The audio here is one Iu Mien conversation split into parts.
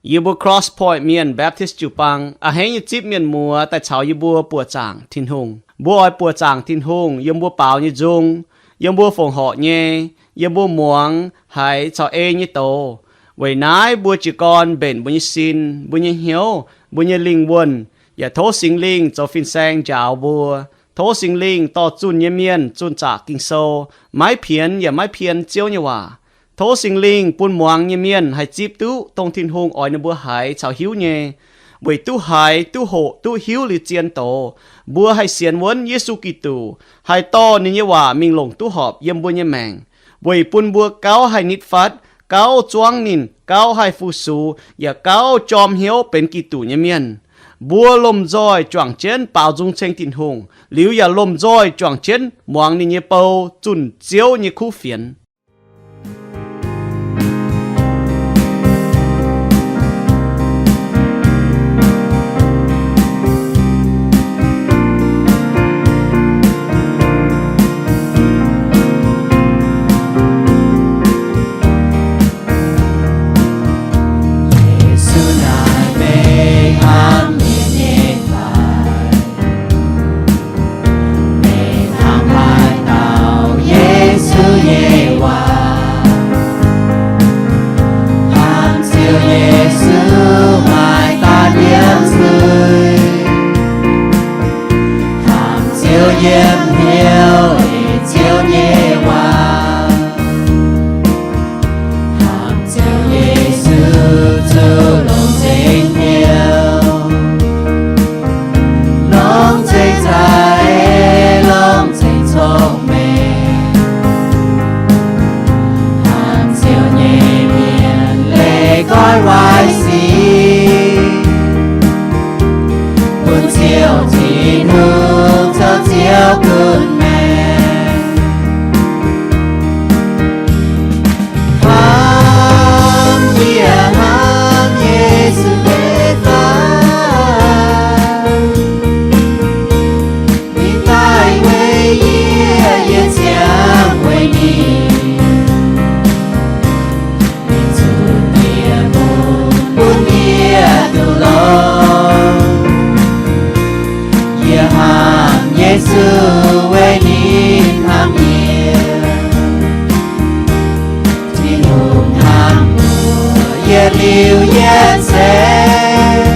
Yie mbuo Cross Point Mienh Baptist jiu-baang a'hneiv nyei zipv mienh muoz daaih caux yie mbuo buoqc zaangc Tin-Hungh. Mbuo oix buoqc zaangc Tin-Hungh yiem mbuo baaux nyei nzung, yiem mbuo fongc horc nyei, yiem mbuo muangx haiz caux ei nyei doz. Weic naaiv mbuo jiez gorn mbenc mbuo nyei sin, mbuo nyei hnyouv, mbuo nyei lingh wuonh, yaac tov Singx Lingh zoux fin-saeng njaaux mbuo. Tov Singx Lingh dorh zunh nyei mienh zunh zaqc Ging-Sou, maiv pienx yaac maiv pien Ziouv nyei waac. Tov Singx Lingh bun muangx nyei mienh haih zipv duqv dongh Tin-Hungh oix ninh mbuo haiz caux hiuv nyei. Weic duqv haiz, duqv hoqc, duqv hiuv liuz zien doz, mbuo haih sienx wuonv Yesu Giduc, haih dorh ninh nyei waac mingh longc duqv horpc yiem mbuo nyei maengc, weic bun mbuo gauh haih nitv fatv, gauh zuangv ninh, gauh haih fu-sux, yaac gauh jorm hnyouv benx Giduc nyei mienh. Mbuo lomh nzoih juangc jienv baaux nzung ceng Tin-Hungh, liuz yaac lomh nzoih juangc jienv muangx ninh nyei bou zunh Ziouv nyei kuv fienx. Yesu naaic meih hnamv mienh nyei fai? Meih hnamv haaix dauh Yesu nyei waac? Hnamv Ziouv Yesu maaih daaih yiem zuiz. Hnamv Ziouv yiem hnyouv ei Ziouv nyei waac. Hnamv Ziouv Yesu zuqc longc nzengc hnyouv, longc nzengc za'eix, longc nzengc cong-mengh. Hnamv Ziouv nyei mienh leih goiv waaic sic, bun Ziouv Tin-Hungh zoux Ziouv gunv maengc. Hnamv yie, hnamv Yesu nyei fai? Ninh daaih weic yie, yie ziangh weic ninh. Ninh zuqc bieqc muonh bun yie duqv longx. Yie hnamv Yesu weic ninh hnamv yie. Tin-Hungh hnamv mbuo yietc liuz yietc seix.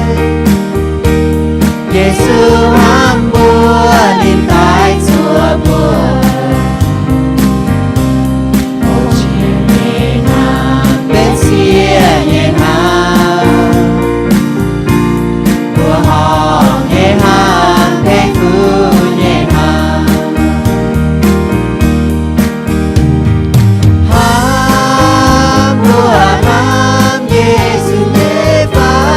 Yesu hnamv mbuo, ninh daaih zuov mbuo. Mbuo jiex nyei hnamv benx sieqv nyei hnamv. Mbuo horpc nyei hnamv, tengx fuqv nyei hnamv. Hnamv mbuo hnamv Yesu nyei fai?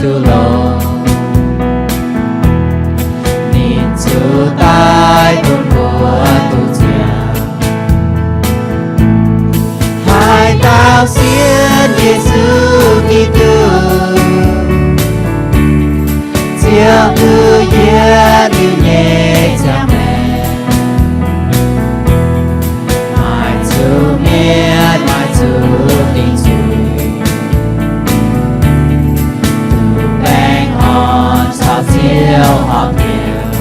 duqv longx. Ninh zuqc daic bun mbuo duqv nziaauc. Haaix dauh sienx Yesu Giduc, ziouc duqv yietc liuz nyei ziangh maengc, maiv zuqc mietc, maiv zuqc dingc zuiz, duqv baengh orn caux Ziouv horpc hnyouv.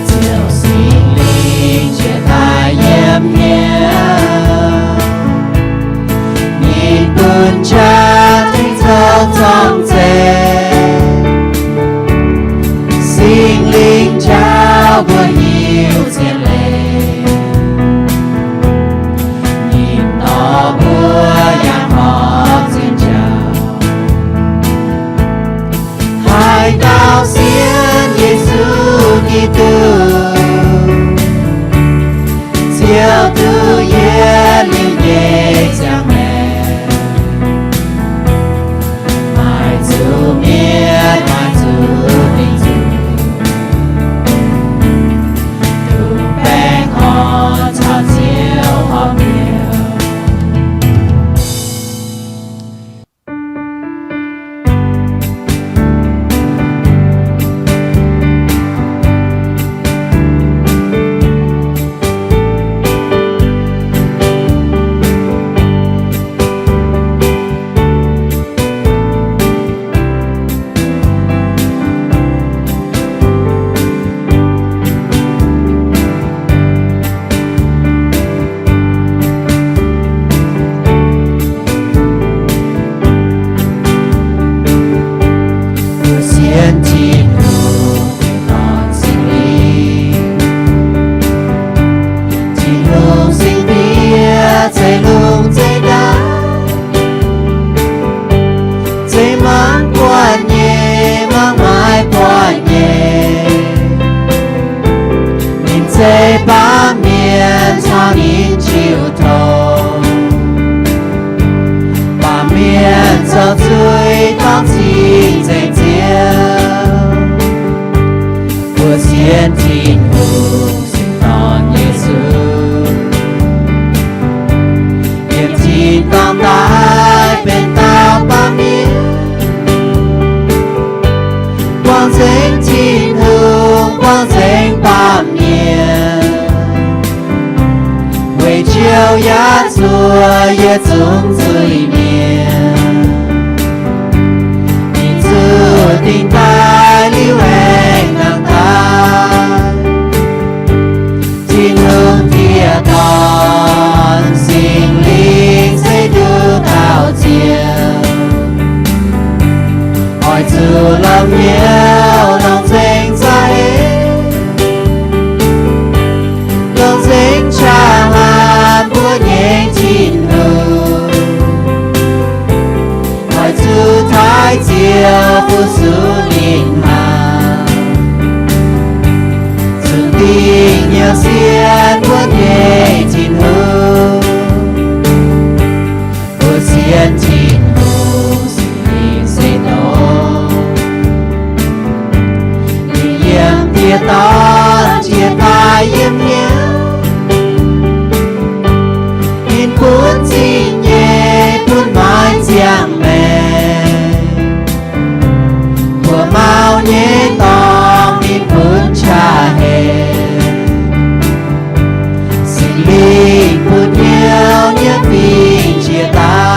Ziouv Singx Lingh jiex daaih yiem hnyouv, ninh bun qaqv tengx zoux zorng-zeih. Singx Lingh njaaux mbuo hiuv zien leiz, ninh dorh mbuo yangh horpc zien jauv. Haaix dauh sienx Yesu Giduc, ziouc duqv yietc liuz nyei ziangh maengc, maiv zuqc mietc, maiv zuqc dingc zuiz, duqv baengh orn caux Ziouv horpc hnyouv. Mbuo sienx Tin-Hungh, Tin-Hungh Singx Lingh, Tin-Hungh Singx Diex, zeiz lungh zeiz ndau, zeiz mangc buatc nyei, mangc maiv buatc nyei. Ninh zeiz baamh mienh caux ninh jiu tong. Baamh mienh zoux zuiz dorngc cing-nzengc Ziouv. Mbuo sienx Tin-Hungh Singx Dorn Yesu, yiem tin-dorngh daaih benx dauh baamh mienh, buangh nzengc Tin-Hungh, buangh nzengc baamh mienh, weic jouh yav zuoqc yietc zungv zuiz-mienh, ninh zuqc dingc daaih liuz aengx nangh daaih. Tin-Hungh Diex Dorn, Singx Lingh se nduqc dauh Ziouv, oix zuqc longc hnyouv longc nzengc za'eix, longc nzengc qaqv hnamv mbuo nyei Tin-Hungh, oix zuqc taaih Ziouv fu-sux ninh hnangv. Zungv dingc hnyouv sienx mbuo nyei Tin-Hungh. Mbuo sienx Tin-Hungh Singx Lingh se dongh ninh yiem Diex Dorn jiex daaih yiem hnyouv, ninh bun zingh nyei bun maiv ziangh maengc. Mbuo mauv nyei dorngx ninh bun qaqv hec. Singx Lingh bun hnyouv nyei fingx jiex daaih.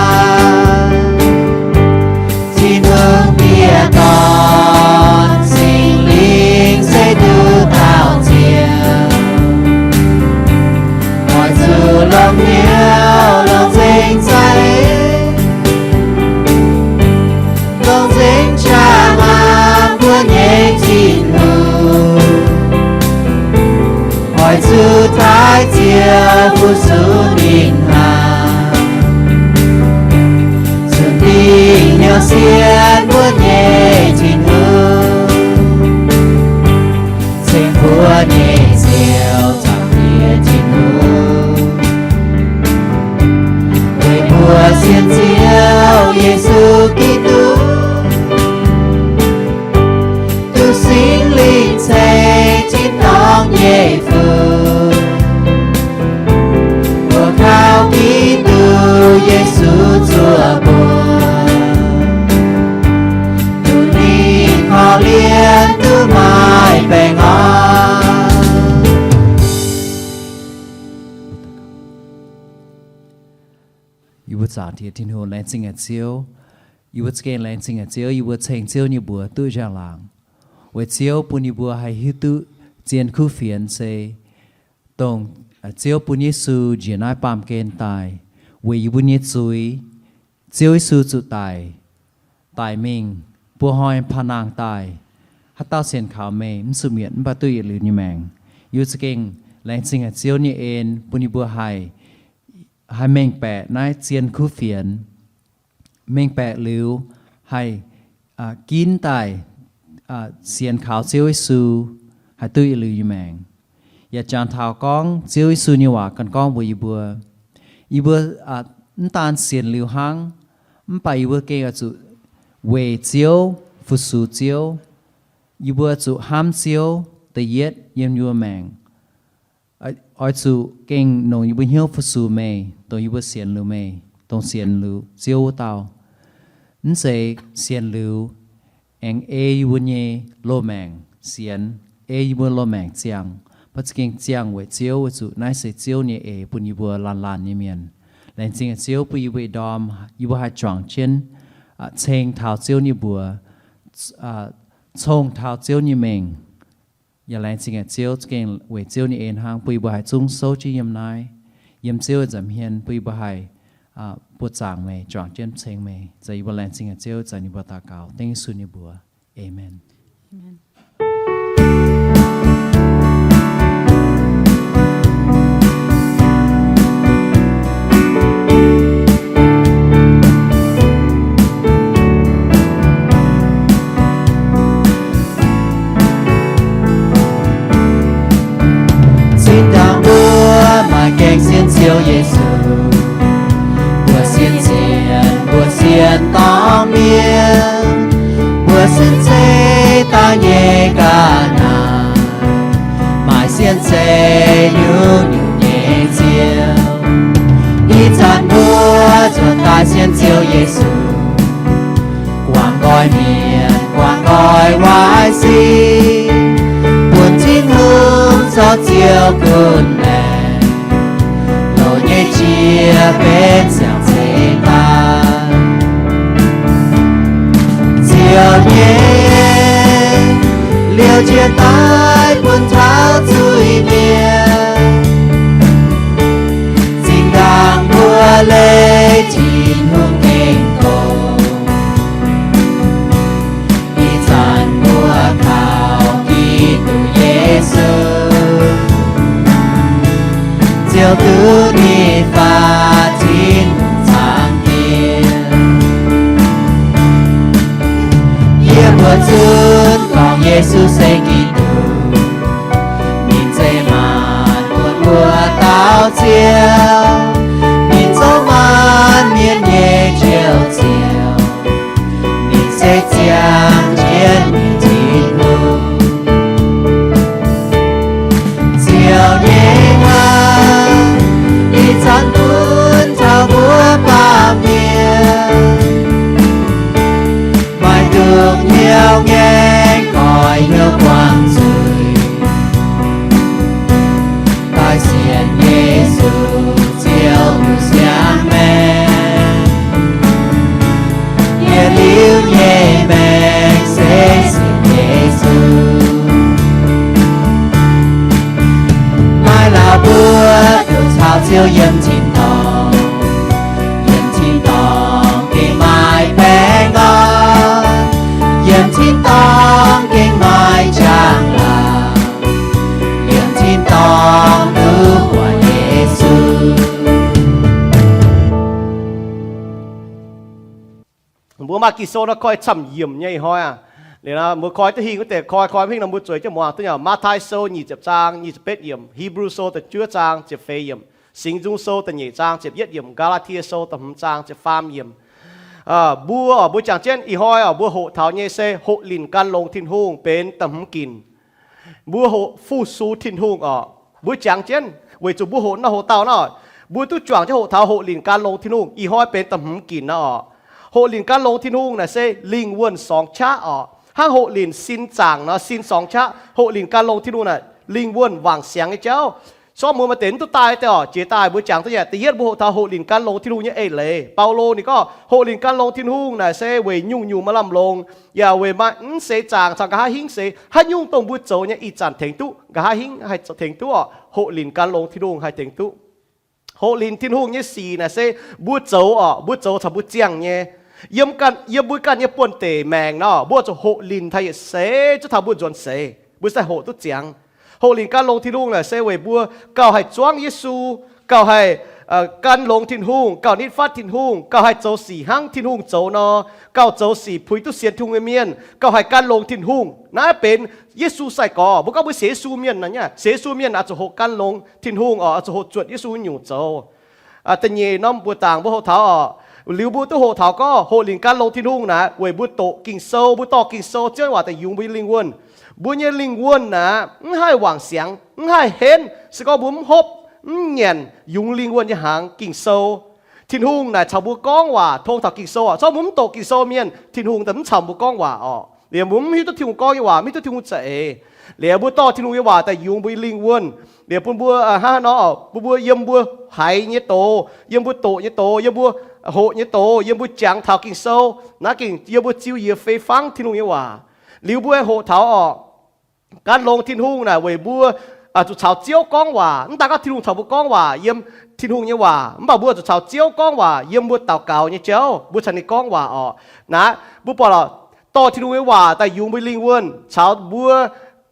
Tin-Hungh Diex Dorn, Singx Lingh se nduqc dauh Ziouv, oix zuqc longc hnyouv longc nzengc za'eix, longc nzengc qaqv hnamv mbuo nyei Tin-Hungh, oix zuqc taaih Ziouv fu-sux ninh hnangv. Zungv dingc hnyouv sienx mbuo nyei Tin-Hungh. Ceng mbuo nyei Ziouv, Zaangc Diex Tin-Hungh, weic mbuo sienx Ziouv Yesu Giduc, duqv Singx Lingh ceix tin-dorngh nyei fuqv, mbuo kaux Giduc Yesu zuov mbuo, duqv ninh korv-lienh duqv maaih baengh orn. Yie mbuo zaangc Diex Tin-Hungh, laengz zingh haic Ziouv. Yie mbuo za'gengh laengz zingh haic Ziouv, yie mbuo ceng Ziouv nyei mbuox duqv njang-laangc. Weic Ziouv bun yie mbuo haih hiuv duqv zien kuv fienx se dongh Ziouv bun Yesu njiec naaiv baamh gen daaih weic yie mbuo nyei zuiz. Ziouv Yesu zuqc daic, daic mingh, buo hnoi paan-nangh daaih. Haaix dauh sienx kaux meih mv zuqc mietc mv baac duqv yietc liuz nyei maengc. Yie mbuo za'gengh laengz zingh haic Ziouv nyei en bun yie mbuo haih, haih mengh baeqc naaiv zien kuv fienx. Mengh baeqc liuz haih ginv daaih sienx kaux Ziouv Yesu, haih duqv yietc liuz nyei maengc. Yaac jangx taux gorngv Ziouv Yesu nyei waac gan gorngv mbuox yie mbuo, yie mbuo mv daan sienx liuz hnangv, mv baac yie mbuo gengh oix zuqc weic Ziouv, fu-sux Ziouv. Yie mbuo zuqc hnamv Ziouv da'yietv yiem yie mbuo maengc. Oix zuqc gengh longc yie mbuo hnyouv fu-sux meih, dongh yie mbuo sienx liuz meih, dongh sienx liuz Ziouv wuov dauh. Mv zeiz sienx liuz aengx ei yie mbuo nyei loz-maengc sienx, ei yie mbuo loz-maengc ziangh, mv baac za'gengh ziangh weic Ziouv, weic zuqc naaiv se Ziouv nyei eix bun yie mbuo laanh laanh nyei mienh. Laengz zingh Ziouv bun yie mbuo ih ndorm yie mbuo haih juangc jienv ceng taux Ziouv nyei mbuox, cong taux Ziouv nyei mengh. Yaac laengz zingh Ziouv za'gengh weic Ziouv nyei en hnangv bun yie mbuo haih zungv souv jienv yiem naaiv, yiem Ziouv nyei nza'hmien bun yie mbuo haih buoz-zaangc meih, juangc jienv ceng meih. Za'gengh yie mbuo laengz zingh Ziouv, zanc yie mbuo daux gaux dengv Yesu nyei mbuox. Aamen. Zinh ndaangc mbuo maaih gaengh sienx Ziouv Yesu, mbuo sienx sienx, mbuo sienx dorngx mienh, mbuo sienx zeiv daaih nyei ga'naaiv, maaih sienx zeiv nyungc-nyungc nyei Ziouv. Ih zanc mbuo zuotc daaih sienx Ziouv Yesu, guangc nqoi mienh, guangc nqoi waaic sic, bun Tin-Hungh zoux Ziouv gunv maengc, loz nyei jiex benx siang-zeix daaih. Ziouv nyei liouh jiex daaih bun taux zuiz-mienh, zinh ndaangc mbuo leiz Tin-Hungh gengh dongh. Ih zanc mbuo kaux Giduc Yesu, Ziouv duqv ninh faatv Tin-Hungh zaangc Diex. Yie mbuo zunv gorngv Yesu se Giduc, ninh zeiz maanc bun mbuo dauh Ziouv, ninh zoux maanc mienh nyei Njoux Ziouv. Ninh se ziangh jienv nyei Tin-Hungh. Ziouv nyei hnamv ih zanc bun taux mbuo baamh mienh, maaih ndongc hnyouv ngaengc goix hnyouv buangh zuiz, daaih sienx Yesu Ziouv nyei siang-maengc. Yietc liuz nyei maengc se sienx Yesu. Maaih lauh mbuo duqv caux Ziouv yiem tin-dorngh, yiem tin-dorngh gengh maaih baengh orn, yiem tin-dorngh gengh maaih njang-laangc, yiem tin-dorngh duqv buatc Yesu. Mbuo maaih Ging-Sou nor koi camv-yiemc nyei ih hnoi aqv. Liuz nor mbuo koi duqv hingh wuov deix koi, koi mv hingh nor mbuo zueiz jienv muangx duqv nyei. Matv^taai Sou nyic ziepc zaang nyic ziepc betv yiemc, Hipv^lu Sou da'juov zaang ziepc feix yiemc, Singx Nzung Sou da'nyeic zaang ziepc yietv yiemc, Gaa^laa^tie Sou da'hmz zaang ziepc faam yiemc. Mbuo, mbuo jangx jienv ih hnoi oc, mbuo hoqc taux nyei se hoqc linc gan longx Tin-Hungh benx da'hmz ginc. Mbuo hoqc fu-sux Tin-Hungh oc. Mbuo jangx jienv weic zuqc mbuo hoqc nor hoqc dauh nor, mbuo duqv juangc jienv hoqc taux hoqc linc gan longx Tin-Hungh ih hnoi benx da'hmz ginc nor oc. Hoqc linc gan longx Tin-Hungh naaic se lingh wuonh sorngx qaqv oc. Hnangv hoqc linc sin zaangc nor sin sorngx qaqv, hoqc linc gan longx Tin-Hungh naaic lingh wuonh wangc siangx nyei jauv. Sorng muoz maaih deix mv duqv daaih deix oc, jiex daaih mbuo jangx duqv nyei. Da'yietv mbuo hoqc taux hoqc linc gan longx Tin-Hungh nyei eix leiz. Baulo ninh gorngv hoqc linc gan longx Tin-Hungh naaic se weic nyungc-nyungc maaih lamh longc, yaac weic maaih mv seix zaangc caux nqa'haav hingv seix. Haaix nyungc dongh mbuo zoux nyei ih zanc tengx duqv, nqa'haav hingv haih zoux tengx duqv oc. Hoqc linc gan longx Tin-Hungh haih tengx duqv. Hoqc linc Tin-Hungh nyei sic naaic se mbuo zoux oc, mbuo zoux caux mbuo ziangh nyei. Yiem ganh, yiem mbuo ganh nyei buonv-deic maengc nor, mbuo zuqc hoqc linc taux yietc seix zuov taux mbuo nzuonx seix mbuo se hoqc duqv ziangx. Hoqc linc gan longx Tin-Hungh naaic se weic mbuo gauh haih zuangv Yesu, gauh haih gan longx Tin-Hungh, gauh nitv fatv Tin-Hungh, gauh haih zoux sic hnangv Tin-Hungh zoux nor, gauh zoux sic puix duqv sienx Tin-Hungh nyei mienh, gauh haih gan longx Tin-Hungh. Naaiv benx Yesu sai-gorx. Mbuo gorngv mbuo sienx Yesu mienh naaic, sienx Yesu mienh oix zuqc hoqc gan longx Tin-Hungh oc, oix zuqc hoqc zuotc Yesu nyungc zoux. Da'nyeic norm buoz-zaangc mbuo hoqc taux oc, liuz mbuo duqv hoqc taux gorngv hoqc linc gan longx Tin-Hungh naaic weic mbuo doqc Ging-Sou, mbuo dorh Ging-Sou Ziouv nyei waac daaih yungz mbuo nyei lingh wuonh. Mbuo nyei lingh wuonh naaic mv haih wangc siangx, mv haih henv. Se gorngv mbuo mv hopv, mv nyanc yungz lingh wuonh nyei hnaangx, Ging-Sou, Tin-Hungh naaic caux mbuo gorngv waac tong taux Ging-Sou oc. Corc mbuo mv doqc Ging-Sou mienh, Tin-Hungh daaih mv caux mbuo gorngv waac oc. Liuz mbuo mv hiuv duqv Tin-Hungh gorngv nyei waac, mv hiuv duqv Tin-Hungh za'eix. Liuz mbuo dorh Tin-Hungh nyei waac daaih yungz mbuo nyei lingh wuonh. Liuz bun mbuo hnangv haaix nor, bun mbuo yiem mbuo haiz nyei doz, yiem mbuo doqc nyei doz, yiem mbuo hoqc nyei doz, yiem mbuo jangx taux Ging-Sou, naaiv gengh yiem mbuo ziux yiez fei fangv Tin-Hungh nyei waac. Liuz mbuo hoqc taux oc, gan longx Tin-Hungh naaic weic mbuo zuqc caux Ziouv gorngv waac. Mv daaih gorngv Tin-Hungh caux mbuo gorngv waac yiem Tin-Hungh nyei waac, mv baac mbuo zuqc caux Ziouv gorngv waac yiem mbuo daux gaux nyei jauv, mbuo caux ninh gorngv waac oc. Naaiv mbuo buatc lorqc, dorh Tin-Hungh nyei waac daaih yungz mbuo lingh wuonh, caux mbuo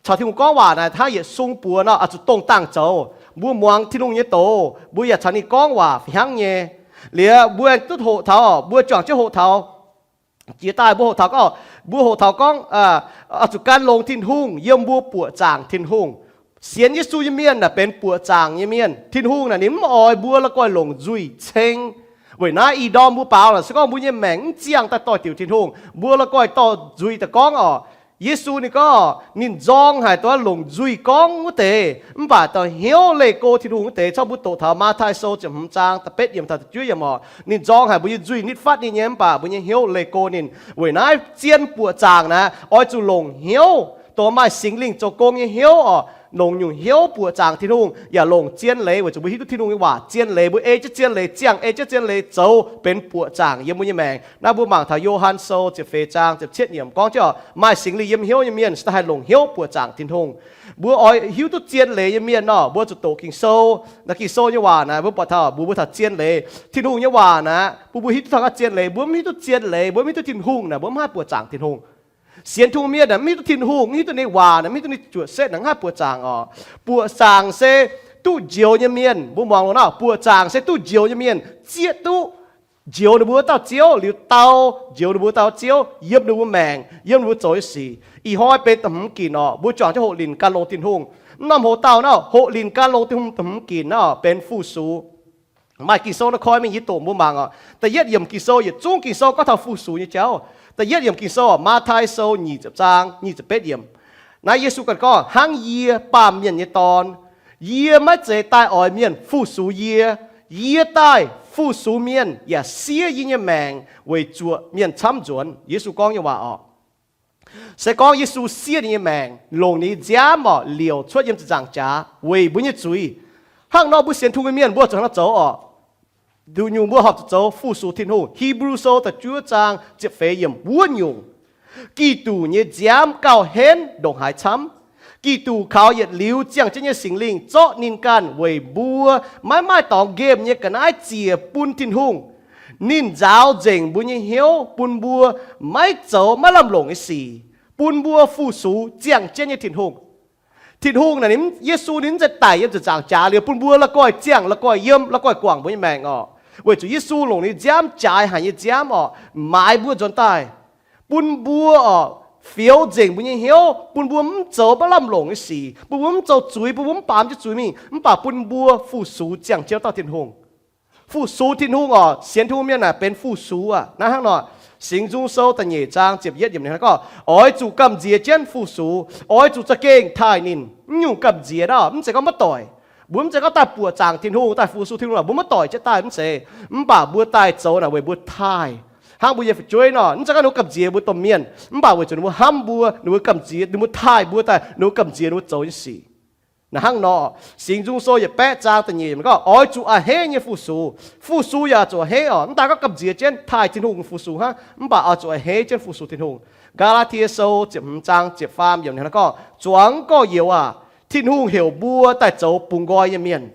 caux Tin-Hungh gorngv waac naaic hnangv yietc sung buoz nor, oix zuqc dongh dangh zoux. Mbuo muangx Tin-Hungh nyei doz, mbuo yaac caux ninh gorngv waac fih hnangv nyei. Liuz mbuo duqv hoqc taux, mbuo juangc jienv hoqc taux, jiex daaih mbuo hoqc taux gorngv, mbuo hoqc taux gorngv oix zuqc gan longx Tin-Hungh yiem mbuo buoqc zaangc Tin-Hungh. Sienx Yesu nyei mienh naaic benx buoqc zaangc nyei mienh. Tin-Hungh naaic ninh mv oix mbuo la'guaih longc nzuih ceng. Weic naaiv ih ndorm mbuo baaux naaic se gorngv mbuo nyei maengc mv ziangh daaih doix-diuc Tin-Hungh, mbuo la'guaih dorh nzuih daaih gorngv oc. Yesu ninh gorngv ninh nzorng haic dongh longc nzuih gorngv wuov deix, mv baac dongh hnyouv leih go Tin-Hungh wuov deix. Corc mbuo doqc taux Matv^taai Sou ziepc hmz zaang da'betv yiemc taux da'juov yiemc oc. Ninh nzorng haic mbuo nyei nzuih nitv fatv ninh nyei, mv baac mbuo nyei hnyouv leih go ninh. Weic naaiv zien buoqc zaangc naaic oix zuqc longc hnyouv dongh maaih Singx Lingh zoux gong nyei hnyouv oc. Longc nyungc hnyouv buoqc zaangc Tin-Hungh yaac longc zien leiz, weic zuqc mbuo hiuv duqv Tin-Hungh nyei waac zien leiz, mbuo ei jienv zien leiz, ziangh ei jienv zien leiz zoux benx buoqc zaangc yiem mbuo nyei maengc. Naaiv mbuo mangc taux Yo^han Sou ziepc feix zaang ziepc cietv yiemc gorngv jienv oc, maaih Singx Lingh yiem hnyouv nyei mienh se daaih haih longc hnyouv buoqc zaangc Tin-Hungh. Mbuo oix hiuv duqv zien leiz nyei mienh nor, mbuo zuqc doqc Ging-Sou. Naaiv Ging-Sou nyei waac naaic mbuo buatc taux, mbuox mbuo taux zien leiz. Tin-Hungh nyei waac naaic bun mbuo hiuv duqv taux ganh zien leiz. Mbuo mv hiuv duqv zien leiz, mbuo mv hiuv duqv Tin-Hungh naaic, mbuo mv haih buoqc zaangc Tin-Hungh. Sienx Tin-Hungh mienh naaic mv hiuv duqv Tin-Hungh, mv hiuv duqv ninh waac naaic, mv hiuv duqv ninh juoqc setv naaic, mv haih buoqc zaangc oc. Buoqc zaangc se duqv njoux nyei mienh. Mbuo muangx longx nor, buoqc zaangc se duqv njoux nyei mienh zieqv duqv njoux ninh mbuo dauh Ziouv liuz dau njoux ninh mbuo dauh Ziouv yiem ninh mbuo maengc, yiem ninh mbuo zoux nyei sic. Ih hnoi benx da'hmz ginc oc, mbuo juangc jienv hoqc linc gan longx Tin-Hungh. Mv norm hoz dauh nor, hoqc linc gan longx Tin-Hungh da'hmz ginc nor benx fu-sux. Maaih Ging-Sou naaiv koi mingh yie doqc mbuo mangc oc. Da'yietv yiemc Ging-Sou, yietc zungv Ging-Sou gorngv taux fu-sux nyei jauv. Da'yietv yiemc Ging-Sou, Matv^taai Sou nyic ziepc zaang nyic ziepc betv yiemc. Naaiv Yesu ganh gorngv, hnangv yie, Baamh Mienh nyei Dorn, yie maiv zeiz daaih oix mienh fu-sux yie. Yie daaih fu-sux mienh yaac siev yie nyei maengc weic zuoqc mienh camv nzuonx. Yesu gorngv nyei waac oc. Se gorngv Yesu siev ninh nyei maengc, longc ninh nyei nziaamv oc, liouc cuotv yiem ziepc nzaangc jaax weic mbuo nyei zuiz. Hnangv nor mbuo sienx Tin-Hungh nyei mienh mbuo zuqc hnangv nor zoux oc. Nduqc nyungc mbuo horpc zuqc zoux fu-sux Tin-Hungh. Hipv^lu Sou da'juov zaang ziepc feix yiemc wuov nyungc. Giduc nyei nziaamv gauh henv ndongc haaix camv. Giduc kaux yietc liuz ziangh jienv nyei Singx Lingh zorqv ninh ganh weic mbuo maiv maaih dorngx nqemh nyei ga'naaiv ziec bun Tin-Hungh. Ninh nzaaux nzengc mbuo nyei hnyouv bun mbuo maiv zoux maiv lamh longc nyei sic, bun mbuo fu-sux ziangh jienv nyei Tin-Hungh. Tin-Hungh naaic ninh, Yesu ninh mv zeiz daic yiem ziepc nzaangc jaax liuz bun mbuo la'guaih ziangh, la'guaih yiem, la'guaih guangc mbuo nyei maengc oc. Weic zuqc Yesu longc ninh nziaamv jaaix haic nyei nziaamv oc, maaiz mbuo nzuonx daaih, bun mbuo oc, fioux nzengc mbuo nyei hnyouv, bun mbuo mv zoux maiv lamh longc nyei sic, bun mbuo mv zoux zuiz, bun mbuo mv baamz jienv zuiz mingh, mv baac bun mbuo fu-sux ziangh jienv dauh Tin-Hungh. Fu-sux Tin-Hungh oc. Sienx Tin-Hungh mienh naaic benx fu-sux aqv. Naaiv hnangv nor, Singx Nzung Sou da'nyeic zaang ziepc yietv yiemc ninh gorngv, oix zuqc gamh nziex jienv fu-sux, oix zuqc za'gengh taaih ninh. Mv nyungc gamh nziex naaic, mv zeiz gorngv maiv doic. Mbuo mv zeiz gorngv daaih buoqc zaangc Tin-Hungh, daaih fu-sux Tin-Hungh lorqc, mbuo maiv doic jienv daaih, mv zeiz. Mv baac mbuo daaih zoux naaic weic mbuo taaih. Hnangv mbuo nyei fu'jueiv nor, mv zeiz gorngv ninh mbuo gamh nziex mbuo domh mienh, mv baac weic zuqc ninh mbuo hnamv mbuo, ninh mbuo gamh nziex, ninh mbuo taaih mbuo daaih, ninh mbuo gamh nziex ninh mbuo zoux nyei sic. Naaiv hnangv nor, Singx Nzung Sou yietc baeqv zaang da'nyeic yiemc gorngv, oix zuqc a'hneiv nyei fu-sux. Fu-sux yaac zuqc a'hneiv oc. Mv daaih gorngv gamh nziex jienv taaih Tin-Hungh fu-sux hnangv, mv baac oix zuqc a'hneiv jienv fu-sux Tin-Hungh. Gaa^laa^tie Sou ziepc hmz zaang ziepc faam yiemc ninh gorngv, zuangx gorx-youz aah! Tin-Hungh heuc mbuo daaih zoux bungx nqoi nyei mienh.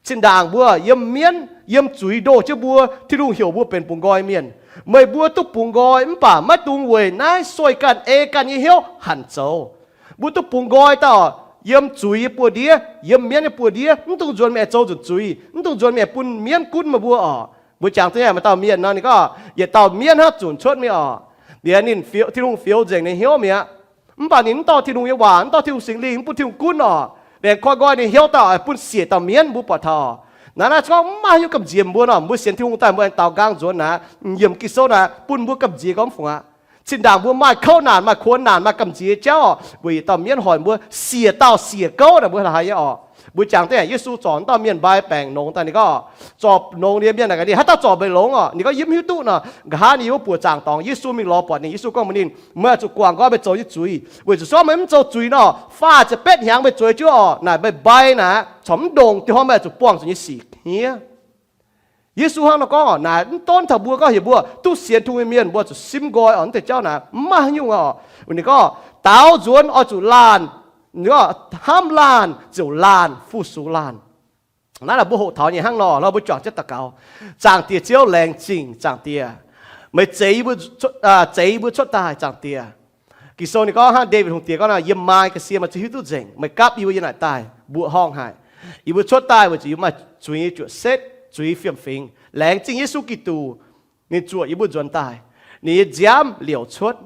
Zinh ndaangc mbuo yiem mienv, yiem zuiz ndoh jienv mbuo, Tin-Hungh heuc mbuo benx bungx nqoi mienh. Meih mbuo duqv bungx nqoi mv baac maiv dungx weic naaiv sueih ganh ei ganh nyei hnyouv hanc zoux. Mbuo duqv bungx nqoi daaih oc, yiem zuiz nyei buoz-ndiev, yiem mienv nyei buoz-ndiev, mv dungx nzuonx mienh zoux nzunc zuiz, mv dungx nzuonx mienh bun mienv gunv meih mbuo oc. Mbuo jangx duqv maaih dauh mienh nor, ninh gorngv yietc dauh mienv hnangv zunc cuotv mingh oc. Liuz ninh, Tin-Hungh fioux nzengc ninh hnyouv mi'aqv. Mv baac ninh mv dorh Tin-Hungh nyei waac, mv dorh Tin-Hungh Singx Lingh, mv bun Tin-Hungh gunv oc. Laengz koi nqoi ninh hnyouv daaih oix bun siec dauh mienv, mbuo buatc taux. Naaiv naaiv gorngv mv maaih haaix nyungc gamh nziex mbuo nor, mbuo sienx Tin-Hungh daaih mbuo aengx daaux nqaang nzuonx naaic, yiem Ging-Sou naaic bun mbuo gamh nziex gorngv mv fungc aqv. Zinh ndaangc mbuo maaih kouv naanc, maaih kuonx naanc, maaih gamh nziex jauv oc, weic yietc dauh mienv hoic mbuo, siec dauh siec gouv naaic mbuo la'haaix nyei oc. Mbuo jangx deix Yesu zorc dauh mienh mbai baengc nongx daaih ninh gorngv, zorc nongx nyei mienh naaic gaax ninh, haaix dauh zorc meih longx oc? Ninh gorngv, yie mv hiuv duqv nor. Nqa'haav ninh yiem wuov buoqc zaangc dorngx, Yesu mingh lorz buatc ninh, Yesu gorngv mbuox ninh, meih oix zuqc guangc nqoi meih zoux nyei zuiz, weic zuqc se gorngv meih mv zoux zuiz nor, faah ziepc betv hnyangx meih zueiz jienv oc. Naaic meih mbai naaic corc mv ndongc diuh hnoi meih oix zuqc buangh zuqc nyei sic hniev. Yesu hnangv nor gorngv oc. Naaic mv donv taux mbuo gorngv heuc mbuo duqv sienx Tin-Hungh nyei mienh mbuo zuqc simv nqoi oc, mv deix jauv naaic mv maaih haaix nyungc oc. Ninh gorngv daaux nzuonx oix zuqc laanh, hnamv laanh ziouc laanh fu-sux laanh. Naaiv naaic mbuo hoqc taux nyei hnangv nor, lorz mbuo juangc jienv daux gaux. Zaangc Diex Ziouv, laengz zingh Zaangc Diex, meih zeix, zeix yie mbuo cuotv daaih, Zaangc Diex. Ging-Sou ninh gorngv hnangv Ndaawitv Hungh Diex gorngv nor, yiem maa ga'sie meih zuqc hiuv duqv nzengc, meih gapv yie mbuo yiem naaic daaih mbuoqc horngh haic. Yie mbuo cuotv daaih weic zuqc yie mbuo maaih zuiz nyei juoqc setv, zuiz fiem-fingx. Laengz zingh Yesu Giduc, ninh zuoqc yie mbuo nzuonx daaih, ninh nyei nziaamv liouc cuotv,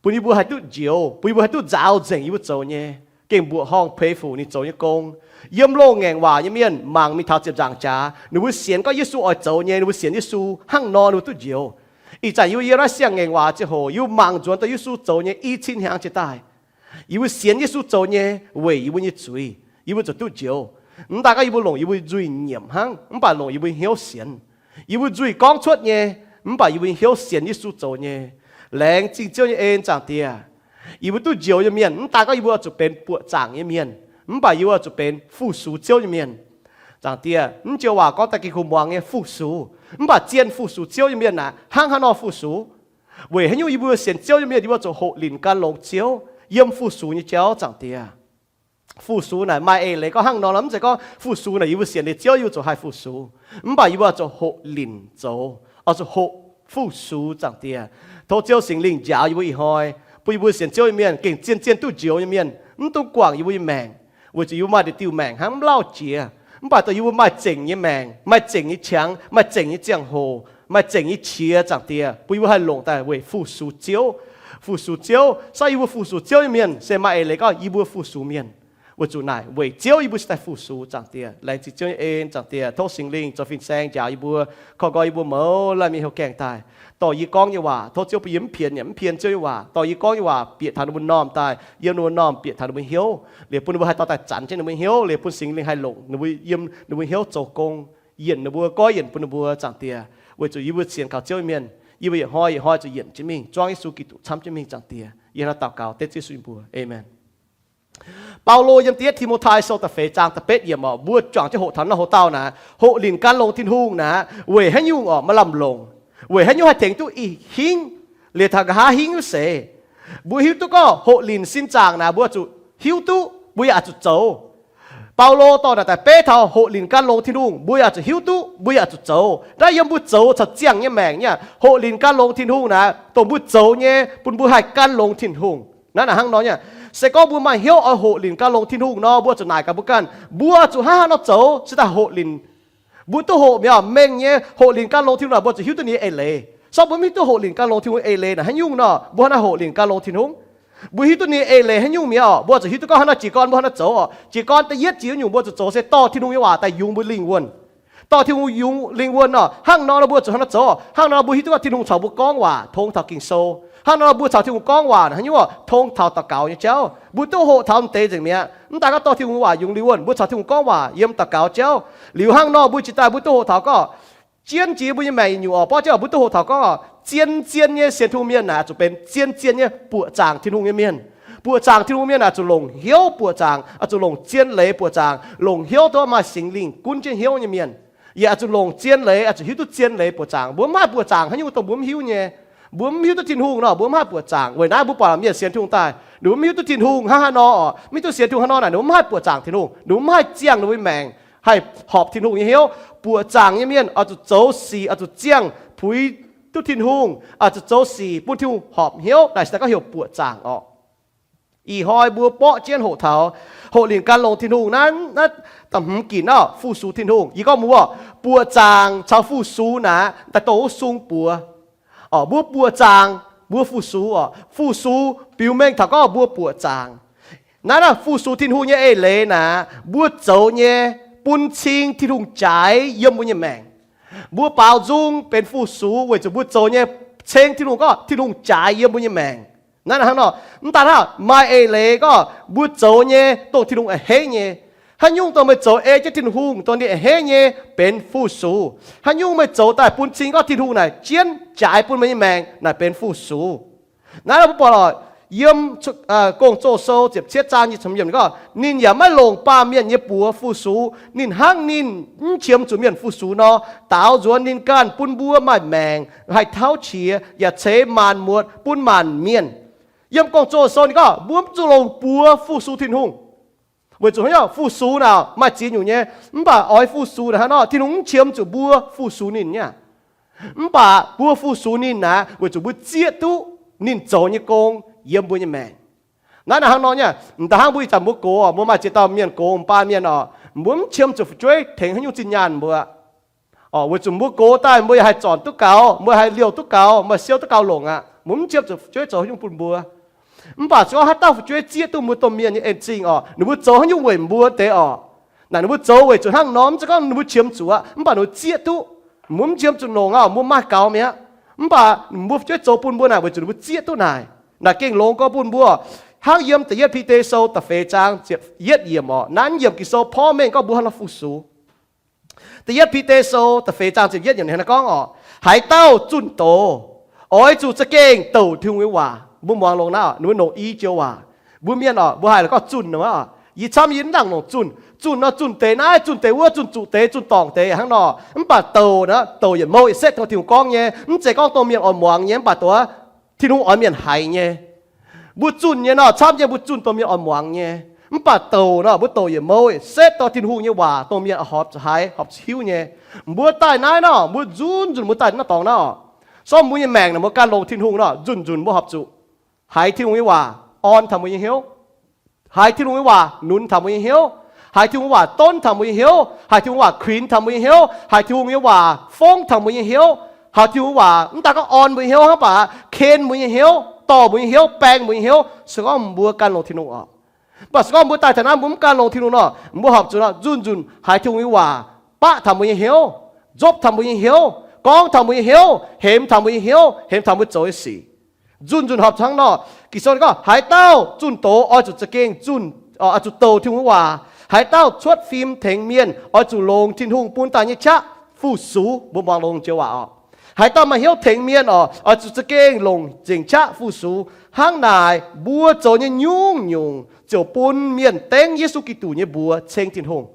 bun yie mbuo haih duqv njoux, bun yie mbuo haih duqv nzaaux nzengc yie mbuo zoux nyei, gengh mbuoqc horngh peix fuc ninh zoux nyei gong. Yiem loz-ngaengc waac nyei mienh mangc mingh taux ziepc nzaangc jaax, ninh mbuo sienx gorngv Yesu oix zoux nyei, ninh mbuo sienx Yesu hnangv nor ninh mbuo duqv njoux. Ih zanc yie mbuo yiem naaiv siang-ngaengc waac ziangh hoc, yie mbuo mangc nzuonx daaih Yesu zoux nyei i cin hnyangx jiex daaih. Yie mbuo sienx Yesu zoux nyei weic yie mbuo nyei zuiz, yie mbuo ziouc duqv njoux. Mv daaih gorngv yie mbuo longc yie mbuo nzuih nyiemc hnangv, mv baac longc yie mbuo hnyouv sienx. Yie mbuo nzuih gorngv cuotv nyei, mv baac yie mbuo nyei hnyouv sienx Yesu zoux nyei. Laengz zingh Ziouv nyei en, Zaangc Diex. Yie mbuo duqv njoux nyei mienh, mv daaih gorngv yie mbuo oix zuqc benx buoqc zaangc nyei mienh, mv baac yie mbuo oix zuqc benx fu-sux Ziouv nyei mienh. Zaangc Diex, mv joux waac gorngv daaih gengh kuh muangx nyei fu-sux, mv baac zien fu-sux Ziouv nyei mienh aeqv, hnangv haaix nor fu-sux? Weic haaix nyungc yie mbuo sienx Ziouv nyei mienh yie mbuo zuqc hoqc linc gan longx Ziouv yiem fu-sux nyei jauv, Zaangc Diex? Fu-sux naaic maaih eix leiz gorngv hnangv nor, mv zeiz gorngv fu-sux naaic yie mbuo sienx liuz Ziouv yie mbuo zuqc haih fu-sux. Mv baac yie mbuo oix zuqc hoqc linc zoux, oix zuqc hoqc fu-sux, Zaangc Diex. Tov Ziouv Singx Lingh njaaux yie mbuo ih hnoi, bun yie mbuo sienx Ziouv nyei mienh gengh zien-zien duqv njoux nyei mienh, mv dungx guangc yie mbuo nyei maengc, weic zuqc yie mbuo maaih diuh maengc hnangv mv lauh jiex. Mv baac dongh yie mbuo maaih zengc nyei maengc, maaih zengc nyei qangx, maaih zengc nyei ziangh hoc, maaih zengc nyei qiex, Zaangc Diex, bun yie mbuo haih longc daaih weic fu-sux Ziouv. Fu-sux Ziouv, se yie mbuo fu-sux Ziouv nyei mienh se maaih eix leiz gorngv yie mbuo fu-sux mienh. Weic zuqc naaic weic Ziouv yie mbuo cingx daaih fu-sux, Zaangc Diex. Laengz zingh Ziouv nyei en, Zaangc Diex. Tov Singx Lingh zoux fin-saeng njaaux yie mbuo, korv nqoi yie mbuo mouz laanh mingh houh gaengh daaih. Dorh yie gorngv nyei waac, tov Ziouv bun yie mv pienx nyanc, mv pienx Ziouv nyei waac. Dorh yie gorngv nyei waac bieqc taux ninh mbuo m'normh daaih, yiem ninh mbuo m'normh bieqc taux ninh mbuo hnyouv, liuz bun ninh mbuo haih dorh daaih zanc jienv ninh mbuo hnyouv, liuz bun Singx Lingh haih longc ninh mbuo, yiem ninh mbuo hnyouv zoux gong, yienc ninh mbuo, goiv yienc bun ninh mbuo, Zaangc Diex. Weic zuqc yie mbuo sienx kaux Ziouv nyei mienh, yie mbuo yietc hnoi yietc hnoi zuqc yienc jienv mingh, zuangv Yesu Giduc camv jienv mingh, Zaangc Diex. Yie hnangv naaiv daux gaux dengv Yesu nyei mbuox. Amen. Baulo yiem da'yietv Ti^mo^tai Sou da'feix zaang da'betv yiemc oc, mbuo juangc jienv hoqc taux naaiv hoc dauh naaic, hoqc linc gan longx Tin-Hungh naaic, weic haaix nyungc oc, maaih lamh longc? Weic haaix nyungc haih tengx duqv ih hingv, liuz taux nqa'haav hingv seix? Mbuo hiuv duqv gorngv hoqc linc sin zaangc naaic mbuo zuqc hiuv duqv, mbuo yaac zuqc zoux. Baulo dorh naaic daaih beiv taux hoqc linc gan longx Tin-Hungh mbuo yaac zuqc hiuv duqv, mbuo yaac zuqc zoux. Naaiv yiem mbuo zoux caux ziangh nyei maengc nyei aqv. Hoqc linc gan longx Tin-Hungh naaic, dongh mbuo zoux nyei, bun mbuo haih gan longx Tin-Hungh. Naaiv naaic hnangv nor nyei aqv. Se gorngv mbuo maaih hnyouv oix hoqc linc gan longx Tin-Hungh nor, mbuo zuqc naaic gaax mbuo ganh, mbuo zuqc hnangv haaix nor zoux cingx daaih hoqc linc? Mbuo duqv hoqc mi'aqv, mengh nyei hoqc linc gan longx Tin-Hungh naaic, mbuo zuqc hiuv duqv ninh nyei eix leiz. Se gorngv mbuo mv hiuv duqv hoqc linc gan longx Tin-Hungh eix leiz naaic haaix nyungc nor, mbuo hnangv naaiv hoqc linc gan longx Tin-Hungh? Mbuo hiuv duqv ninh nyei eix leiz haaix nyungc mi'aqv oc, mbuo zuqc hiuv duqv gorngv hnangv naaiv jiez gorn mbuo hnangv naaiv zoux oc. Jiez gorn da'yietv ziex nyungc mbuo zuqc zoux se dorh Tin-Hungh nyei waac daaih yungz mbuo lingh wuonh. Dorh Tin-Hungh yungz lingh wuonh nor, hnangv nor nor mbuo zuqc hnangv nor zoux. Hnangv nor mbuo hiuv duqv gorngv Tin-Hungh caux mbuo gorngv waac tong taux Ging-Sou. Hnangv nor mbuo caux Tin-Hungh gorngv waac haaix nyungc oc? Tong taux daux gaux nyei jauv. Mbuo duqv hoqc taux m'deix nzengc mi'aqv. Mv daaih gorngv dorh Tin-Hungh waac yungz lingh wuonh, mbuo caux Tin-Hungh gorngv waac yiem daux gaux jauv. Liuz hnangv nor mbuo jiex daaih mbuo duqv hoqc taux gorngv, jienv jiex mbuo nyei maengc nyungc oc, borqv jienv mbuo duqv hoqc taux gorngv, zien zien nyei sienx Tin-Hungh mienh naaic zuqc benx zien zien nyei buoqc zaangc Tin-Hungh nyei mienh. Buoqc zaangc Tin-Hungh mienh naaic zuqc longc hnyouv buoqc zaangc, zuqc longc zien leiz buoqc zaangc, longc hnyouv duqv maaih Singx Lingh gunv jienv hnyouv nyei mienh. Yaac zuqc longc zien leiz, zuqc hiuv duqv zien leiz buoqc zaangc. Mbuo mv haih buoqc zaangc haaix nyungc dongh mbuo mv hiuv nyei. Mbuo mv hiuv duqv Tin-Hungh nor, mbuo mv haih buoqc zaangc. Weic naaiv mbuo buatc mienh sienx Tin-Hungh daaih, ninh mbuo mv hiuv duqv Tin-Hungh hnangv haaix nor oc, mv hiuv duqv sienx Tin-Hungh hnangv nor naaic, ninh mbuo mv haih buoqc zaangc Tin-Hungh, ninh mbuo mv haih ziangh ninh mbuo nyei maengc haih horpc Tin-Hungh nyei hnyouv. Buoqc zaangc nyei mienh oix zuqc zoux sic, oix zuqc ziangh puix duqv Tin-Hungh, oix zuqc zoux sic bun Tin-Hungh horpc hnyouv. Naaic se daaih gorngv heuc buoqc zaangc oc. Ih hnoi mbuo borqv jienv hoqc taux, hoqc lingc gan longx Tin-Hungh naaiv, naaiv da'hmz ginc naaiv, fu-sux Tin-Hungh. Yie gorngv mbuox, buoqc zaangc caux fu-sux naaic daaih dongh wuov sung buoz. Mbuo buoqc zaangc, mbuo fu-sux oc. Fu-sux biux mengh taux gorngv mbuo buoqc zaangc. Naaiv, naaiv fu-sux Tin-Hungh nyei eix leiz naaic, mbuo zoux nyei bun cing Tin-Hungh jaaix yiem mbuo nyei maengc. Mbuo baaux nzung benx fu-sux weic zuqc mbuo zoux nyei ceng Tin-Hungh gorngv Tin-Hungh jaaix yiem mbuo nyei maengc. Naaiv hnangv nor, mv daaih hnangv maaih eix leiz gorngv mbuo zoux nyei dongh Tin-Hungh a'hneiv nyei. Haaix nyungc dongh meih zoux ei jienv Tin-Hungh dongh ninh a'hneiv nyei benx fu-sux. Haaix nyungc meih zoux daaih bun cing gorngv Tin-Hungh naaic jienv jaaix bun meih nyei maengc naaic benx fu-sux. Naaiv mbuo buatc lorqc, yiem Gong-Zoh Sou ziepc cietv zaang nyic ziepc gorngv, ninh yaac maiv longc baamh mienh nyei buoz fu-sux. Ninh hnangv ninh mv qiemx zuqc mienh fu-sux nor, daaux nzuonx ninh ganh bun mbuo maaih maengc haih tauv qiex yaac ceix maanc muotc bun maanc mienh. Yiem Gong-Zoh Sou ninh gorngv mbuo mv zuqc longc buoz fu-sux Tin-Hungh. Weic zuqc hnangv nor fu-sux naaic maaih ziex nyungc nyei. Mv baac oix fu-sux naaic hnangv nor, Tin-Hungh mv qiemx zuqc mbuo fu-sux ninh nyei. Mv baac mbuo fu-sux ninh naaic weic zuqc mbuo zieqv duqv ninh zoux nyei gong yiem mbuo nyei maengc. Naaiv naaic hnangv nor nyei, m'daaih hnangv mbuo ih zanc mbuo gox, mbuo maaih ziex dauh mienh gox, m'baav mienh oc, mbuo mv qiemx zuqc fu'jueiv tengx haaix nyungc zinh nyaanh mbuo. Weic zuqc mbuo gox daaih mbuo yaac haih zornc duqv gaux, mbuo haih liouh duqv gaux, mbuo siou duqv gaux longc aqv. Mbuo mv qiemx zuqc fu'jueiv zoux haaix nyungc bun mbuo. Mv baac se gorngv haaix dauh fu'jueiv zieqv duqv mbuo domh mienh nyei en-zingh oc, ninh mbuo zoux haaix nyungc weic mbuo deix oc. Naaic ninh mbuo zoux weic zuqc hnangv nor, mv zeiz gorngv ninh mbuo qiemx zuqc aqv, mv baac ninh mbuo zieqv duqv. Mbuo mv qiemx zuqc longc aqv, mbuo maaih gaux mi'aqv. Mv baac mbuo fu'jueiv zoux bun mbuo naaic weic zuqc ninh mbuo zieqv duqv naaic. Naaic gengh longx gorx bun mbuo. Hnangv yiem Da'yietv Bide Sou da'feix zaang ziepc yietv yiemc oc, naaiv yiemc Ging-Sou porv mengh gorngv mbuo haaix nor fu-sux. Da'yietv Bide Sou da'feix zaang ziepc yietv yiemc hnangv naaiv gorngv oc, haaix dauh zunh doz, oix zuqc za'gengh douc Tin-Hungh nyei waac. Mbuo muangx longx naaiv, ninh mbuo nongc i joux waac. Mbuo mienh oc, mbuo haih la'gorngv zunh nor, yie camv yie mv nangc longc zunh. Zunh nor zunh deix naaiv, zunh deix wuov, zunh zuqc deix, zunh dorngc deix hnangv nor. Mv baac douc naaiv, douc yietc mouh yietc setv dongh Tin-Hungh gorngv nyei. Mv zeiz gorngv dongh mienh oix muangx nyei, mv baac douc Tin-Hungh oix mienh haiz nyei. Mbuo zunh nyei nor, camv nyei mbuo zunh dongh mienh oix muangx nyei. Mv baac douc nor, mbuo douc yietc mouh yietc setv dongh Tin-Hungh nyei waac dongh mienh horpc zuqc haiz, horpc zuqc hiuv nyei. Mbuo daaih naaiv nor, mbuo nzunc nzunc mbuo daaih naaiv dorngx nor. Sorng mbuo nyei maengc naaic mbuo ganh longc Tin-Hungh nor, nzunc nzunc mbuo horpc zuqc haiz Tin-Hungh nyei waac orn taux mbuo nyei hnyouv. Haiz Tin-Hungh nyei waac nunz taux mbuo nyei hnyouv. Haiz Tin-Hungh waac donv taux mbuo nyei hnyouv. Haiz Tin-Hungh waac kuinx taux mbuo nyei hnyouv. Haiz Tin-Hungh nyei waac fongv taux mbuo nyei hnyouv. Haiz Tin-Hungh waac mv daaih gorngv orn mbuo nyei hnyouv, mv baac ken mbuo nyei hnyouv, dorh mbuo nyei hnyouv, baeng mbuo nyei hnyouv, se gorngv mbuo ganh longc Tin-Hungh oc. Mv baac se gorngv mbuo daaih taux naaiv mbuo mv ganh longc Tin-Hungh nor, mbuo horpc zuqc nzunc nzunc haiz Tin-Hungh nyei waac baqv taux mbuo nyei hnyouv, nzopv taux mbuo nyei hnyouv, gorngv taux mbuo nyei hnyouv, hemx taux mbuo nyei hnyouv, hemx taux mbuo zoux nyei sic. Nzunc nzunc horpc hnangv nor. Ging-Sou gorngv, haaix dauh zunh doz oix zuqc za'gengh zunh, oix zuqc douc Tin-Hungh nyei waac. Haaix dauh cuotv fim tengx mienh oix zuqc longc Tin-Hungh bun daaih nyei qaqv fu-sux. Mbuo muangx longx joux waac oc. Haaix dauh maaih hnyouv tengx mienh oc, oix zuqc za'gengh longc nzengc qaqv fu-sux. Hnangv naaic, mbuo zoux nyei nyungc-nyungc ziouc bun mienh dengv Yesu Giduc nyei mbuox ceng Tin-Hungh.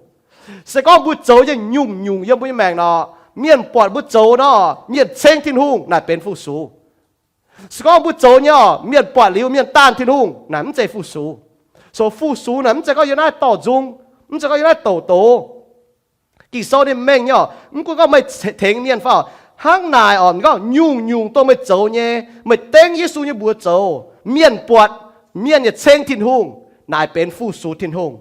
Se gorngv mbuo zoux nyei nyungc-nyungc yiem mbuo nyei maengc nor, mienh buatc mbuo zoux nor, mienh ceng Tin-Hungh, naaic benx fu-sux. Se gorngv mbuo zoux nyei oc, mienh buatc liuz mienh daanh Tin-Hungh, naaic mv zeiz fu-sux. So fu-sux naaic mv zeiz gorngv yiem naaiv dorh nzung, mv zeiz gorngv yiem naaiv douc doz. Ging-Sou ninh mengh nyei oc, mv gunv gorngv meih tengx mienh fai oc, hnangv naaic oc, ninh gorngv nyungc-nyungc dongh meih zoux nyei, meih dengv Yesu nyei mbuox zoux, mienh buatc, mienh yaac ceng Tin-Hungh, naaic benx fu-sux Tin-Hungh.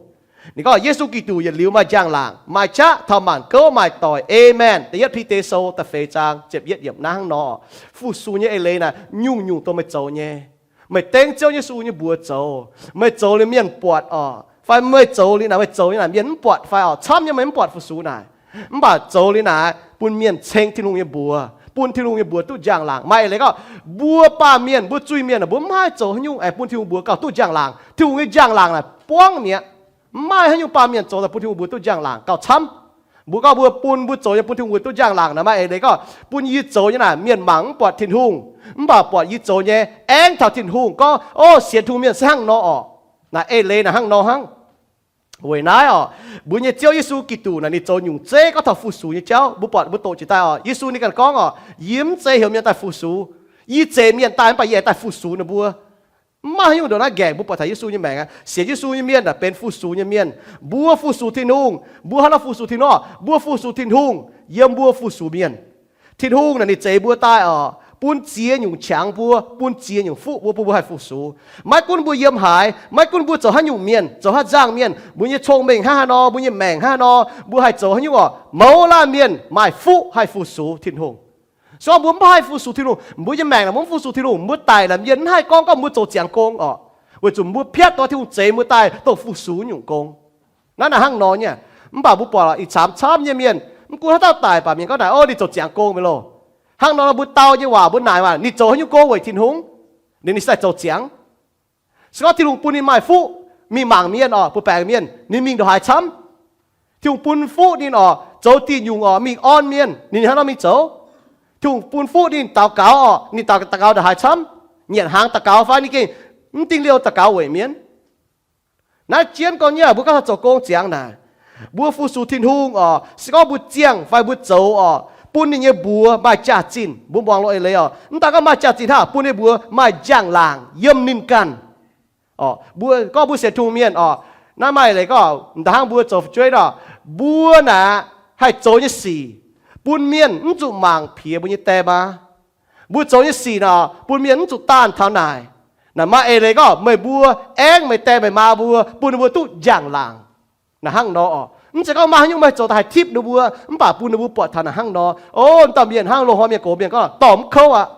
Ninh gorngv Yesu Giduc yietc liuz maaih njang-laangc, maaih qaqv taux maanc gouv maaih doic. Aamen. Da'yietv Bide Sou da'feix zaang ziepc yietv yiemc naaiv hnangv nor. Fu-sux nyei eix leiz naaic nyungc-nyungc dongh meih zoux nyei. Meih dengv Ziouv Yesu nyei mbuox zoux, meih zoux liuz mienh buatc oc, fai meih zoux liuz naaic, meih zoux nyei naaic mienh mv buatc fai oc, camv nyei meih mv buatc fu-sux naaic. Mv baac zoux liuz naaic bun mienh ceng Tin-Hungh nyei mbuox, bun Tin-Hungh nyei mbuox duqv njang-laangc. Maaih eix leiz gorngv mbuo baamh mienh, mbuo zuiz-mienh, mbuo mv haih zoux haaix nyungc aengx bun Tin-Hungh mbuox gauh duqv njang-laangc. Tin-Hungh nyei njang-laangc naaic buangv mi'aqv. Mv maaih haaix nyungc baamh mienh zoux daaih bun Tin-Hungh mbuox duqv njang-laangc gauh camv. Mbuo gorngv mbuo bun mbuo zoux nyei bun Tin-Hungh mbuox duqv njang-laangc naaic, maaih eix leiz gorngv bun yie zoux nyei naaic mienh mangc mv buatc Tin-Hungh, mv baac buatc yie zoux nyei aengx taux Tin-Hungh gorngv, O, sienx Tin-Hungh mienh se hnangv nor orqc. Naaic eix leiz naaic hnangv nor hnangv. Weic naaiv orqc, mbuo nyei Ziouv Yesu Giduc naaic ninh zoux nyungc zeiv gorngv taux fu-sux nyei jauv. Mbuo buatc mbuo doqc jiex daaih orqc, Yesu ninh ganh gorngv orqc, Yie mv zeiz heuc mienh daaih fu-sux. Yie zeix mienh daaih mv baac yie aengx daaih fu-sux ninh mbuo. Mv maaih haaix nyungc ndongc naaiv nqaengc mbuo buatc taux Yesu nyei maengc aqv. Sienx Yesu nyei mienh aah, benx fu-sux nyei mienh. Mbuo fu-sux Tin-Hungh. Mbuo hnangv nor fu-sux Tin-Hungh orqc? Mbuo fu-sux Tin-Hungh yiem mbuo fu-sux mienh. Tin-Hungh naaic ninh zeix mbuo daaih orqc, bun ziex nyungc qangx mbuo, bun ziex nyungc fuqv mbuo, bun mbuo haih fu-sux. Maiv gunv mbuo yiem haaix, maiv gunv mbuo zoux haaix nyungc mienh, zoux haaix nzangh mienh, mbuo nyei cong-mengh hnangv haaix nor, mbuo nyei maengc hnangv haaix nor, mbuo haih zoux haaix nyungc orqc, mouz laanh mienh maaih fuqv haih fu-sux Tin-Hungh. Se gorngv mbuo mv haih fu-sux Tin-Hungh, mbuo nyei maengc naaic mbuo mv fu-sux Tin-Hungh, mbuo daic naaic mienh mv haih gorngv gorngv mbuo zoux ziangx gong orqc. Weic zuqc mbuo piatv dongh Tin-Hungh zeix mbuo daaih dongh fu-sux nyungc gong. Naaiv naaic hnangv nor nyei. Mv baac mbuo buatc ih camv camv nyei mienh, mv gunv haaix dauh daic, mv baac mienh gorngv naaic, O, ninh zoux ziangx gong mi'aqv loh. Hnangv nor mbuo dau nyei waac, mbuo naaic waac, ninh zoux haaix nyungc gong weic Tin-Hungh? Ninh, ninh se daaih zoux ziangx. Se gorngv Tin-Hungh bun ninh maaih fuqv mingh mangc mienh orqc, buoz-baengc mienh, ninh mingh ndongc haaix camv? Tin-Hungh bun fuqv ninh orqc, zoux diuh nyungc orqc, mingh orn mienh, ninh hnangv nor mingh zoux. Tin-Hungh bun fuqv ninh daux gaux orqc, ninh daux, daux gaux ndongc haaix camv? Nyanc hnaangx daux gaux fai ninh gengh mv dingh liouh daux gaux weic mienh? Naaiv jienv gorngv nyei, mbuo gorngv taux zoux gong ziangx naaic, mbuo fu-sux Tin-Hungh orqc, se gorngv mbuo ziangh fai mbuo zoux orqc, bun ninh nyei mbuox maaih jaax-zinh. Mbuo muangx loz-eix leiz orqc, mv daan gorngv maaih jaax-zinh hnangv, bun ninh mbuox maaih njang-laangc yiem ninh ganh. Orqc, mbuo gorngv mbuo sienx Tin-Hungh mienh orqc, naaiv maaih eix leiz gorngv, m'daaih hnangv mbuo zoux fu'jueiv nor, mbuo naaic haih zoux nyei sic, bun mienh mv zuqc mangc piex mbuo nyei die maa. Mbuo zoux nyei sic nor, bun mienh mv zuqc daanh taux naaic. Naaic maaih eix leiz gorngv meih mbuo aengv meih die meih maa mbuo, bun ninh mbuo duqv njang-laangc. Naaic hnangv nor orqc, mv zeiz gorngv maaih haaix nyungc meih zoux daaih haih tipv ninh mbuo, mv baac bun ninh mbuo buatc taux naaic hnangv nor. O, dauh mienh hnangv loz-hnoi mienh gox mienh gorngv dorh mv kouv aqv,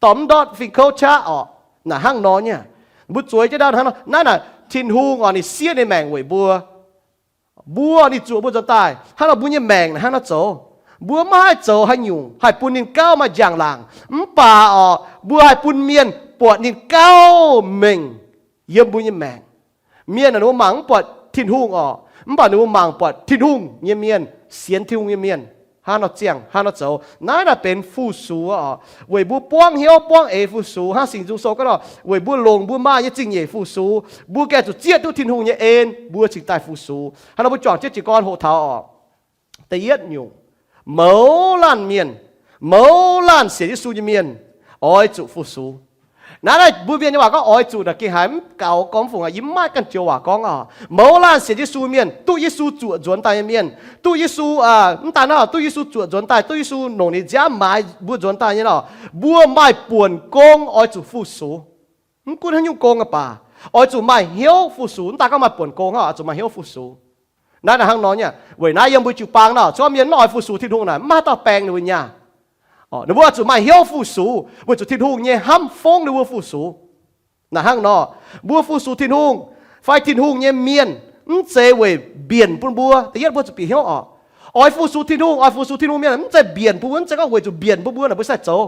dorh mv ndortv fingx kouv qaqv orqc. Naaic hnangv nor nyei. Mbuo zueiz jienv ndau hnangv nor. Naaiv naaic Tin-Hungh orqc, ninh siev ninh maengc weic mbuo. Mbuo, ninh zuoqc mbuo nzuonx daaih. Hnangv nor mbuo nyei maengc naaic hnangv nor zoux. Mbuo maiv haih zoux haaix nyungc haih bun ninh gauh maaih njang-laangc. Mv baac orqc, mbuo haih bun mienh buatc ninh gauh mengh yiem mbuo nyei maengc. Mienh naaic ninh mbuo mangc mv buatc Tin-Hungh orqc, mv baac ninh mbuo mangc buatc Tin-Hungh nyei mienh, sienx Tin-Hungh nyei mienh hnangv nor ziangh, hnangv nor zoux. Naaiv naaic benx fu-sux orqc, weic mbuo buangv hnyouv buangv eix fu-sux. Hnangv Singx Nzung Sou gorngv nor, weic mbuo longc mbuo maaih nyei zingh nyeic fu-sux, mbuo gengh zuqc zieqv duqv Tin-Hungh nyei en, mbuo cingx daaih fu-sux. Hnangv nor mbuo juangc jienv jiez gorn hoqc taux orqc, da'yietv nyungc, mouz laanh mienh, mouz laanh sienx Yesu nyei mienh oix zuqc fu-sux. Naaiv naaic mbuo mienh nyei waac gorngv oix zuqc naaic gengh haiz mv gaux gormx fungc aqv. Yie mv maaih ganh joux waac gorngv orqc. Mouz laanh sienx Yesu mienh, duqv Yesu zuoqc nzuonx daaih nyei mienh, duqv Yesu, mv daan hnangv, duqv Yesu zuoqc nzuonx daaih, duqv Yesu longc ninh nziaamv maaiz mbuo nzuonx daaih nyei orqc, mbuo maaih buonc gong oix zuqc fu-sux. Mv gunv haaix nyungc gong aqv baac, oix zuqc maaih hnyouv fu-sux. Mv daan gorngv maaih buonc gong hnangv, oix zuqc maaih hnyouv fu-sux. Naaiv naaic hnangv nor nyei. Weic naaiv yiem mbuo jiu-baang nor, se gorngv mienh mv oix fu-sux Tin-Hungh naaic, mv maaih haaix dauh baeng ninh mbuo nyaah. Ninh mbuo oix zuqc maaih hnyouv fu-sux, weic zuqc Tin-Hungh nyei hnamv fongv ninh mbuo fu-sux. Naaic hnangv nor, mbuo fu-sux Tin-Hungh fai Tin-Hungh nyei mienh, mv zeiz weic mbienc bun mbuo. Da'yietv mbuo zuqc bieqc hnyouv orqc, oix fu-sux Tin-Hungh, oix fu-sux Tin-Hungh mienh mv zeiz mbienc bun mbuo, mv zeiz gorngv weic zuqc mbienc bun mbuo naaic mbuo sai zoux.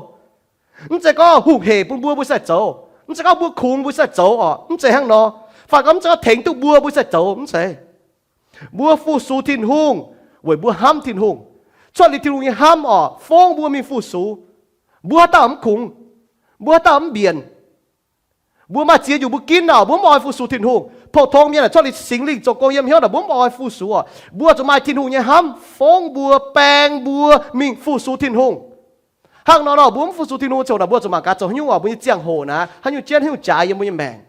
Mv zeiz gorngv hungh hec bun mbuo mbuo sai zoux. Mv zeiz gorngv mbuo kungx mbuo sai zoux orqc, mv zeiz hnangv nor. Fai gorngv mv zeiz gorngv tengx duqv mbuo mbuo sai zoux, mv zeiz. Mbuo fu-sux Tin-Hungh weic mbuo hnamv Tin-Hungh. Cuotv liuz Tin-Hungh nyei hnamv orqc, fongv mbuo mingh fu-sux. Mbuo haaix dauh mv kungx, mbuo haaix dauh mv mbienc. Mbuo maaih ziex nyungc mbuo ginv orqc, mbuo mv oix fu-sux Tin-Hungh. Pou-tong mienh cuotv liuz Singx Lingh zoux gong yiem hnyouv naaic, mbuo mv oix fu-sux orqc. Mbuo zuqc maaih Tin-Hungh nyei hnamv fongv mbuo, baeng mbuo mingh fu-sux Tin-Hungh. Hnangv nor nor, mbuo mv fu-sux Tin-Hungh ziouc naaic mbuo zuqc mangc gaax zoux haaix nyungc orqc, mbuo nyei ziangh hoc naaic haaix nyungc jienv haaix nyungc jaaix yiem mbuo nyei maengc.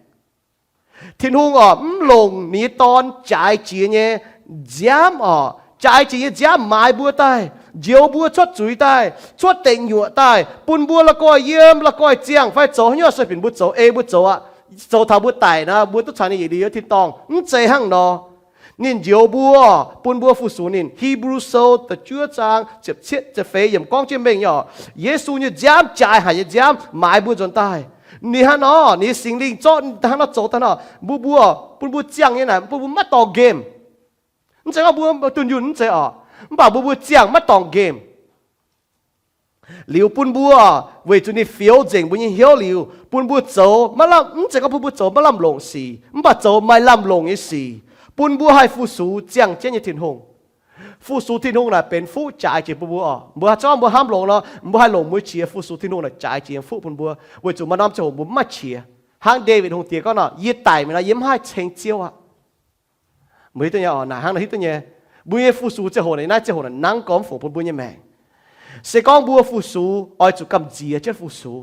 Tin-Hungh orqc, mv longc ninh nyei Dorn jaaix jiex nyei nziaamv orqc, jaaix jiex nyei nziaamv maaiz mbuo daaih, njoux mbuo cuotv zuiz daaih, cuotv deic nyuoqc daaih, bun mbuo la'guaih yiem, la'guaih ziangh fai zoux haaix nyungc se binc mbuo zoux, ei mbuo zoux aqv. Zoux taux mbuo daic nor, mbuo duqv caux ninh yietc liuz yiem tin-dorngh. Mv zeiz hnangv nor. Ninh njoux mbuo, bun mbuo fu-sux ninh. Hipv^lu Sou da'juov zaang ziepc cietv ziepc feix yiemc gorngv jienv mengh nyei orqc, Yesu nyei nziaamv, jaaix haic nyei nziaamv maaiz mbuo nzuonx daaih. Ninh hnangv nor, ninh nyei Singx Lingh zorqv hnangv nor zoux daaih nor, mbuo, mbuo, bun mbuo ziangh nyei naaic, bun mbuo maiv dorh nqemh. Mv zeiz gorngv mbuo dunh yunh, mv zeiz orqc. Mv baac mbuo mbuo ziangh maiv dorngc nqemh. Liuz bun mbuo, weic zuqc ninh fioux nzengc mbuo nyei hnyouv liuz, bun mbuo zoux maiv lamh, mv zeiz gorngv bun mbuo zoux maiv lamh longc sic, mv baac zoux maaih lamh longc nyei sic, bun mbuo haih fu-sux ziangh jienv nyei Tin-Hungh. Fu-sux Tin-Hungh naaic benx fuqv jaaix jiex bun mbuo oc. Mbuo haih zorqv mbuo hnamv longx nor, mbuo haih longc mbuo qiex fu-sux Tin-Hungh naaic jaaix jiex fuqv bun mbuo, weic zuqc maaih norm ziangh hoc mbuo mv maaih qiex. Hnangv Ndaawitv Hungh diex gorngv nor, Yie daic mingh nor, yie mv haih ceng Ziouv aqv. Mbuo hiuv duqv nyei oc, naaic hnangv naaic hiuv duqv nyei. Mbuo nyei fu-sux ziangh hoc naaic, naaiv ziangh hoc naaic nangv gormx fungc bun mbuo nyei maengc. Se gorngv mbuo fu-sux oix zuqc gamh nziex jienv fu-sux.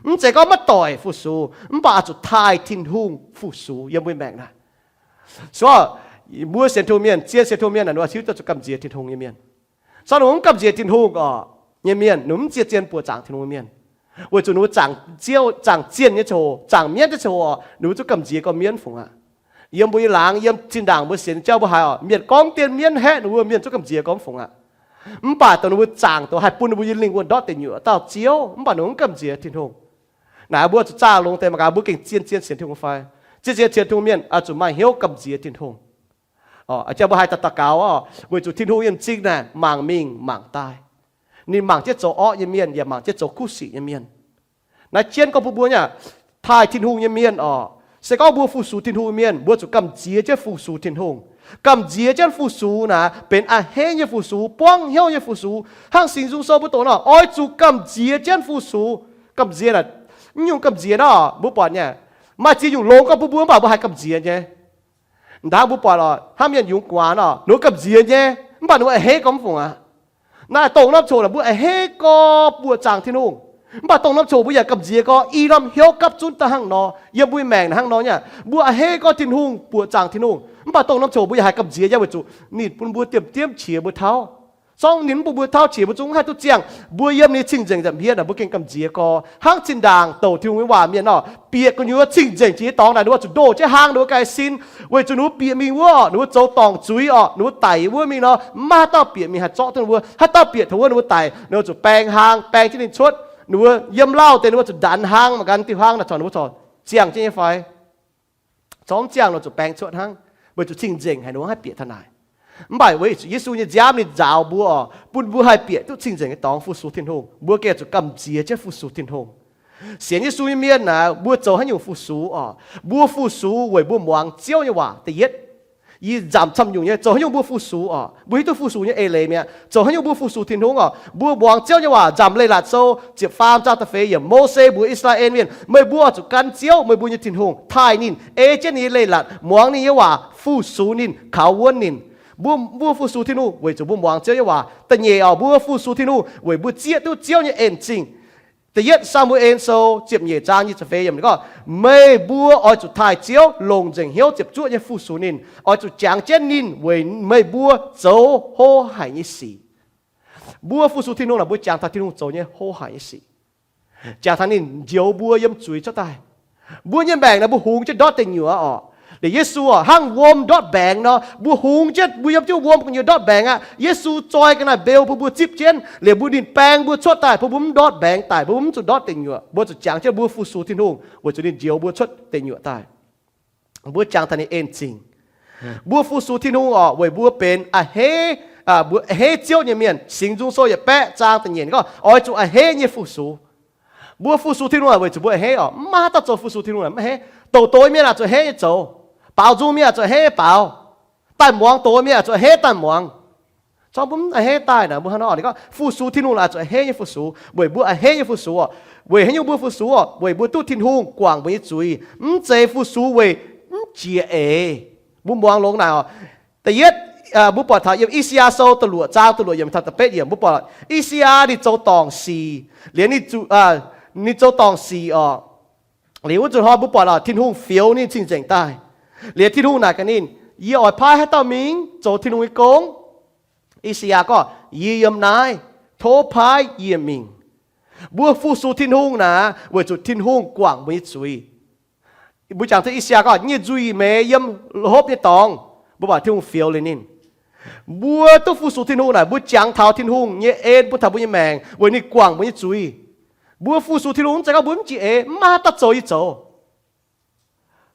Mv zeiz gorngv maiv doic fu-sux, mv baac oix zuqc taaih Tin-Hungh fu-sux yiem mbuo maengc naaic. Sor, mbuo sienx Tin-Hungh mienh, zien sienx Tin-Hungh mienh naaic, ninh oix hiuv duqv zuqc gamh nziex Tin-Hungh nyei mienh. Sor ninh mv gamh nziex Tin-Hungh oc nyei mienh, ninh mv ziex zien buoqc zaangc Tin-Hungh nyei mienh. Weic zuqc ninh mbuo zaangc zienh nyei ziangh hoc, zaangc mienv nyei ziangh hoc, ninh mbuo zungv gamh nziex gorx mienv fungc aqv. Yiem mbuo nyei laangz, yiem zinh ndaangc mbuo sienx jauv mbuo haiz oc, mienh gorngv dien mienv haeqv ninh mbuo, mienh zungv gamh nziex gorx mv fungc aqv. Mv baac dongh ninh mbuo zaangc doz haih bun ninh mbuo nyei lingh wuonh ndortv deic nyuoqc dauh Ziouv, mv baac ninh mbuo mv gamh nziex Tin-Hungh. Naaic mbuo zuqc zaah longx deix mangc gaax mbuo gengh zien zien sienx Tin-Hungh fai? Zien zien sienx Tin-Hungh mienh oix zuqc maaih hnyouv gamh nziex Tin-Hungh. Jang mbuo haih daux gaux oc, weic zuqc Tin-Hungh nyei m'zing naaic mangc mingh mangc daaih. Ninh mangc jienv zoux orqv nyei mienh yaac mangc jienv zoux kuv sic nyei mienh. Naaiv jienv gorngv bun mbuo nyei, taaih Tin-Hungh nyei mienh oc, se gorngv mbuo fu-sux Tin-Hungh mienh, mbuo zuqc gamh nziex jienv fu-sux Tin-Hungh. Gamh nziex jienv fu-sux naaic benx a'hneiv nyei fu-sux, buangv hnyouv nyei fu-sux. Hnangv Singx Nzung Sou mbuo doqc nor, oix zuqc gamh nziex jienv fu-sux. Gamh nziex naaic, mv nyungc gamh nziex nor, mbuo buatc nyei, maaih ziex nyungc longx gorngv bun mbuo, mv baac mbuo haih gamh nziex nyei. Ndaangc mbuo buatc oc, hnangv mienh yungz gu'nguaaz nor, ninh mbuo gamh nziex nyei, mv baac ninh mbuo a'hneiv gorx mv fungc aqv. Naaiv dongh norm coc naaic mbuo a'hneiv gorx buoqc zaangc Tin-Hungh. Mv baac dongh norm coc mbuo yaac gamh nziex gorx i norm hnyouv gapv zunv daaih hnangv nor. Yiem mbuo maengc hnangv nor nyei, mbuo a'hneiv gorx Tin-Hungh, buoqc zaangc Tin-Hungh, mv baac dongh norm coc mbuo yaac haih gamh nziex nyei, weic zuqc ninh bun mbuo diemv-diemv qiex mbuo tauv. Zorngv ninh mv bun mbuo tauv qiex mbuo zungv haih duqv ziangh. Mbuo yiem ninh cing-nzengc nza'hmien naaic, mbuo gengh gamh nziex gorx. Hnangv zinh ndaangc douc Tin-Hungh nyei waac mienh nor, bieqc gu'nyuoz cing-nzengc jiex nyei dorngx naaic, ninh mbuo zuqc ndoh jienv hlang ninh mbuo ganh sin, weic zuqc ninh mbuo bieqc mingh wuov, ninh mbuo zoux dorngc zuiz oc, ninh mbuo daic wuov mingh nor, maiv maaih haaix dauh bieqc mingh haih zorqv duqv ninh mbuo. Haaix dauh bieqc taux wuov, ninh mbuo daic, ninh mbuo zuqc baeng hlang, baeng jienv ninh cuotv. Ninh mbuo yiem lauh deix, ninh mbuo zuqc ndanx hlang mangc gaax diuh hlang naaic corc ninh mbuo corc ziangh jienv nyei fai. Corc mv ziangh, ninh zuqc baeng cuotv hnangv, weic zuqc cing-nzengc haic, ninh mbuo haih bieqc taux naaic. Mv baac weic zuqc Yesu nyei nziaamv ninh nzaaux mbuo oc, bun mbuo haih bieqc duqv cing-nzengc nyei dorngx fu-sux Tin-Hungh. Mbuo gengh zuqc gamh nziex jienv fu-sux Tin-Hungh. Sienx Yesu nyei mienh naaic, mbuo zoux haaix nyungc fu-sux oc? Mbuo fu-sux weic mbuo muangx Ziouv nyei waac da'yietv. Yie nzamc camv nyungc nyei zoux haaix nyungc mbuo fu-sux oc? Mbuo hiuv duqv fu-sux nyei eix leiz mi'aqv. Zoux haaix nyungc mbuo fu-sux Tin-Hungh oc? Mbuo muangx Ziouv nyei waac. Nzamc Leiz-Latc Sou ziepc faam zaang da'feix yiemc, Mose mbuox I^saa^laa^en Mienh, meih mbuo oix zuqc gan Ziouv, meih mbuo nyei Tin-Hungh, taaih ninh, ei jienv ninh nyei leiz-latc, muangx ninh nyei waac, fu-sux ninh, kaux wuonv ninh. Mbuo, mbuo fu-sux Tin-Hungh weic zuqc mbuo muangx Ziouv nyei waac. Da'nyeic oc, mbuo fu-sux Tin-Hungh weic mbuo zieqv duqv Ziouv nyei en-zingh. Da'yietv Saa^mu^en Sou ziepc nyeic zaang nyic ziepc feix yiemc gorngv, meih mbuo oix zuqc taaih Ziouv longc nzengc hnyouv ziepc zuoqv nyei fu-sux ninh, oix zuqc jangx jienv ninh weic meih mbuo zoux hlo haic nyei sic. Mbuo fu-sux Tin-Hungh naaic, mbuo jangx taux Tin-Hungh zoux nyei hlo haic nyei sic. Jangx taux ninh njoux mbuo yiem zuiz cuotv daaih. Mbuo nyei maengc naaic mbuo hungx jienv ndortv deic nyuoqc oc. Liuz Yesu oc, hnangv wuom ndortv mbaengx nor, mbuo hungx jienv, mbuo yiem jienv wuom gu'nyuoz ndortv mbaengx aqv. Yesu zoi ga'naaiv-mbeu bun mbuo zipv jienv, liuz mbuo, ninh baeng mbuo cuotv daaih, bun mbuo mv ndortv mbaengx daic, bun mbuo mv zuqc ndortv deic nyuoqc. Mbuo zuqc jangx jienv mbuo fu-sux Tin-Hungh weic zuqc ninh njoux mbuo cuotv deic nyuoqc daaih. Mbuo jangx taux ninh en-zingh. Mbuo fu-sux Tin-Hungh oc, weic mbuo benx a'hneiv, mbuo a'hneiv Ziouv nyei mienh. Singx Nzung Sou yietc baeqv zaang da'nyeic gorngv, oix zuqc a'hneiv nyei fu-sux. Mbuo fu-sux Tin-Hungh weic zuqc mbuo a'hneiv oc. Mv maaih haaix dauh zoux fu-sux Tin-Hungh mv a'hneiv. Douc doz mienh aac zuqc a'hneiv nyei zoux. Baaux nzung mienh aac zuqc a'hneiv nyei baaux. Daaih muangx doz mienh aac zuqc a'hneiv daaih muangx. Corc mbuo mv a'hneiv daaih naaic, mbuo hnangv nor oc, ninh gorngv fu-sux Tin-Hungh aac zuqc a'hneiv nyei fu-sux, weic mbuo a'hneiv nyei fu-sux oc. Weic haaix nyungc mbuo fu-sux oc? Weic mbuo duqv Tin-Hungh guangc mbuo nyei zuiz, mv zeiz fu-sux weic mv jiex eix. Mbuo muangx longx naaic oc. Da'yietv, mbuo buatc taux yiem I^saa^yaa Sou da'luoqc zaang da'luoqc yiemc taux da'betv yiemc, mbuo buatc I^saa^yaa ninh zoux dorngc sic, liuz ninh zuqc, ninh zoux dorngc sic oc. Liuz wuov nzunc hnoi mbuo buatc oc, Tin-Hungh fioux ninh cing-nzengc daaih. Liuz Tin-Hungh naaic gaax ninh, yie oix paaiv haaix dauh mingh zoux Tin-Hungh nyei gong? I^saa^yaa gorngv, yie yiem naaiv, tov paaiv yie mingh. Mbuo fu-sux Tin-Hungh naaic, weic zuqc Tin-Hungh guangc mbuo nyei zuiz. Mbuo jangx taux I^saa^yaa gorngv, nyei nzuih meix yiem hopv nyei dorngx. Mbuo buatc Tin-Hungh fioux liuz ninh. Mbuo duqv fu-sux Tin-Hungh naaic, mbuo jangx taux Tin-Hungh nyei en bun taux mbuo nyei maengc weic ninh guangc mbuo nyei zuiz. Mbuo fu-sux Tin-Hungh mv zeiz gorngv mbuo mv jiex eix, mv maaih haaix dauh zoux yie zoux.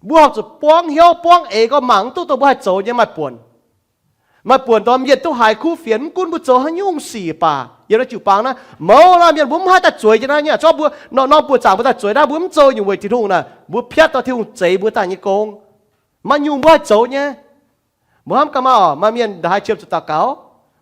Mbuo horpc zuqc buangv hnyouv buangv eix gorngv mangc mv duqv dongh mbuo haih zoux nyei maaih buonc. Maaih buonc ndorm yietc duqv haiz kuv fienx, mv gunv mbuo zoux haaix nyungc sic baac, yiem naaiv jiu-baang naaiv mouz laanh mienh mbuo mv haih daaih zueiz jienv naaiv nyei. Zorqv mbuo norm norm buoqc zaangc mbuo daaih zueiz naaiv, mbuo mv zoux nyungc weic Tin-Hungh naaic, mbuo piatv dorh Tin-Hungh zeix mbuo daaih nyei gong. Maaih nyungc mbuo haih zoux nyei. Mbuo hnamv gaax maah oc, maaih mienh ndongc haaix qiemx zuqc daux gaux,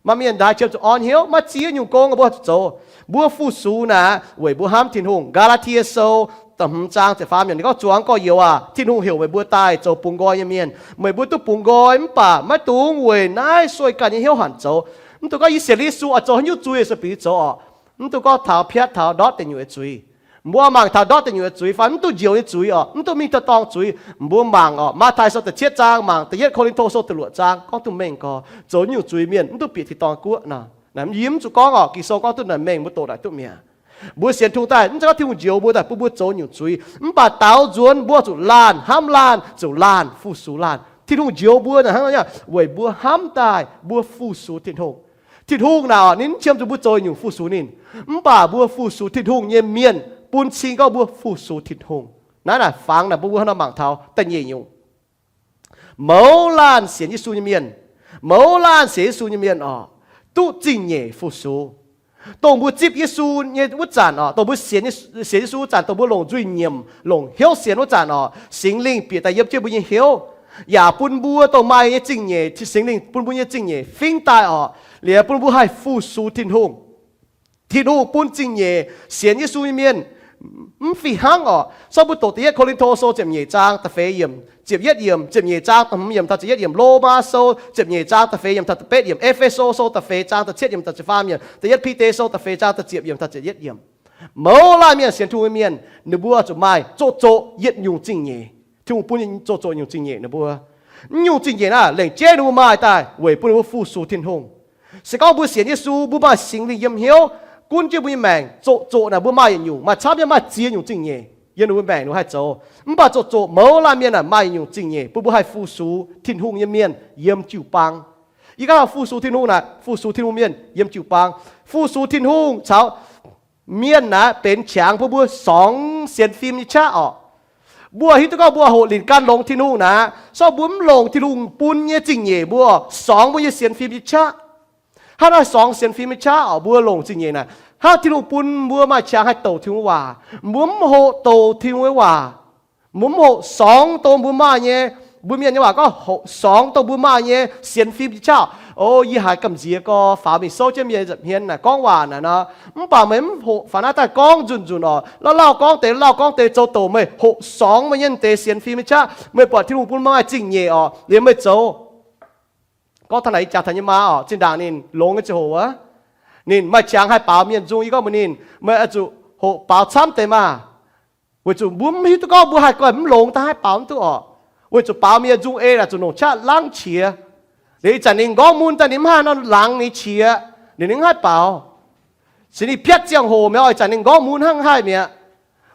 maaih mienh ndongc haaix qiemx zuqc orn hnyouv, maaih ziex nyungc gong mbuo haih zuqc zoux. Mbuo fu-sux naaic weic mbuo hnamv Tin-Hungh. Gaa^laa^tie Sou da'hmz zaang ziepc faam yiemc ninh gorngv, Zuangx gorx-youz aac, Tin-Hungh heuc meih mbuo daaih zoux bungx nqoi nyei mienh. Meih mbuo duqv bungx nqoi mv baac maiv dungx weic naaiv sueih ganh nyei hnyouv hanc zoux. Mv dungx gorngv yie sienx Yesu oix zoux haaix nyungc zuiz se bieqc zoux oc. Mv dungx gorngv taux piatv taux ndortv deic nyuoqc nyei zuiz. Mbuo mangc taux ndortv deic nyuoqc nyei zuiz fai mv duqv njoux nyei zuiz oc, mv duqv mingh dorh dorngh zuiz. Mbuo mangc oc, Matv^tai Sou da'cietv zaang, mangc da'yietv Ko^lin^to Sou da'luoqc zaang gorngv duqv mengh gorx, zoux nyungc zuiz mienh mv duqv bieqc tin-dorngh guoqv nor. Yie mv zuqc gorngv oc, Ging-Sou gorngv duqv naaic mengh mbuo doqc naaic duqv mi'aqv. Mbuo sienx Tin-Hungh daaih mv zeiz gorngv Tin-Hungh njoux mbuo daaih bun mbuo zoux nyungc zuiz, mv baac daaux nzuonx mbuo zuqc laanh hnamv laanh, zoux laanh, fu-sux laanh. Tin-Hungh njoux mbuo naaic hnangv nor, weic mbuo hnamv daaih mbuo fu-sux Tin-Hungh. Tin-Hungh naaic oc, ninh mv qiemx zuqc mbuo zoux nyungc fu-sux ninh, mv baac mbuo fu-sux Tin-Hungh nyei mienh bun cing gorngv mbuo fu-sux Tin-Hungh. Naaiv naaic fangx naaic bun mbuo hnangv nor mangc taux da'nyeic nyungc. Mouz laanh sienx Yesu nyei mienh, mouz laanh sienx Yesu nyei mienh oc, duqv zingh nyeic fu-sux. Dongh mbuo zipv Yesu nyei wuov zanc oc, dongh mbuo sienx, sienx Yesu wuov zanc, dongh mbuo longc nzuih nyiemc, longc hnyouv sienx wuov zanc oc, Singx Lingh bieqc daaih yiem jienv mbuo nyei hnyouv, yaac bun mbuo dongh maaih nyei zingh nyeic, Singx Lingh bun mbuo nyei zingh nyeic fingx daaih oc, liuz bun mbuo haih fu-sux Tin-Hungh. Tin-Hungh bun zingh nyeic sienx Yesu nyei mienh mv fih hnangv oc. Zorqv mbuo doqc da'yietv Ko^lin^to Sou ziepc nyeic zaang da'feix yiemc, ziepc yietv yiemc, ziepc nyeic zaang da'hmz yiemc taux ziepc yietv yiemc, Lomaa Sou ziepc nyeic zaang da'feix yiemc taux da'betv yiemc, E^fe^so Sou da'feix zaang da'cietv yiemc taux ziepc faam yiemc, da'yietv Bide Sou da'feix zaang da'ziepc yiemc taux ziepc yietv yiemc. Mouz laanh mienh sienx Tin-Hungh nyei mienh, ninh mbuo zuqc maaih zoqc zoqc yietc nyungc zingh nyeic. Tin-Hungh bun zoqc zoqc nyungc zingh nyeic ninh mbuo. Naaiv nyungc zingh nyeic naaiv lengc jeiv ninh mbuo maaih daaih weic bun ninh mbuo fu-sux Tin-Hungh. Se gorngv mbuo sienx Yesu, mbuo maaih Singx Lingh yiem hnyouv gunv jienv mbuo nyei maengc, zoqc zoqc naaic mbuo maaih yietc nyungc, maaih camv nyei maaih ziex nyungc zingh nyeic yiem ninh mbuo maengc ninh mbuo haih zoux. Mv baac zoqc zoqc mouz laanh mienh naaic maaih yietc nyungc zingh nyeic bun mbuo haih fu-sux Tin-Hungh nyei mienh yiem jiu-baang. Yie gorngv fu-sux Tin-Hungh naaic, fu-sux Tin-Hungh mienh yiem jiu-baang. Fu-sux Tin-Hungh caux mienh naaic benx qangx bun mbuo sorngx sienx fim nyei qaqv oc. Mbuo hiuv duqv gorngv mbuo hoqc linc gan longx Tin-Hungh naaic, sorng mbuo mv longc Tin-Hungh bun nyei zingh nyeic mbuo sorngx mbuo nyei sienx fim nyei qaqv. Hnangv naaiv sorngx sienx fim nyei qaqv oc, mbuo longc zingh nyeic naaic, hnangv Tin-Hungh bun mbuo maaih qangx haih douc Tin-Hungh waac, mbuo mv hoqc douc Tin-Hungh nyei waac. Mbuo mv hoqc sorngx dongh mbuo maaih nyei, mbuo mienh nyei waac gorngv hoqc sorngx dongh mbuo maaih nyei sienx fim nyei qaqv. O, yie haiz gamh nziex gorx, faaux mingh souv jienv mienh nza'hmien naaic gorngv waac naaic nor, mv baac meih mv hoqc faaux naaiv daaih gorngv nzunc nzunc oc, lauh lauh gorngv deix, lauh lauh gorngv deix, zoux douc meih hoqc sorngx meih nyei deix sienx fim nyei qaqv. Meih buatc Tin-Hungh bun maaih zingh nyeic oc, liuz meih zoux. Gorngv taux naaic ih jaax taux nyei maa oc, zinh ndaangc ninh longx nyei ziangh hoc wuov, ninh maaih qangx haih baaux mienh nzung. Yie gorngv mbuox ninh, meih oix zuqc hoqc baaux camv deix maah! Weic zuqc mbuo mv hiuv duqv gorngv mbuo haih goih mv longx daaih haih baaux mv duqv oc. Weic zuqc baaux mienh nzung ei naaic zuqc longc qaqv laangv qiex. Liuz ih zanc ninh nqorngv mun daaih ninh mv haih nor laangz ninh qiex, ninh mv haih baaux. Se ninh piatv ziangh hoc mi'aqv oc, ih zanc ninh nqorngv mun hnangv haih mi'aqv.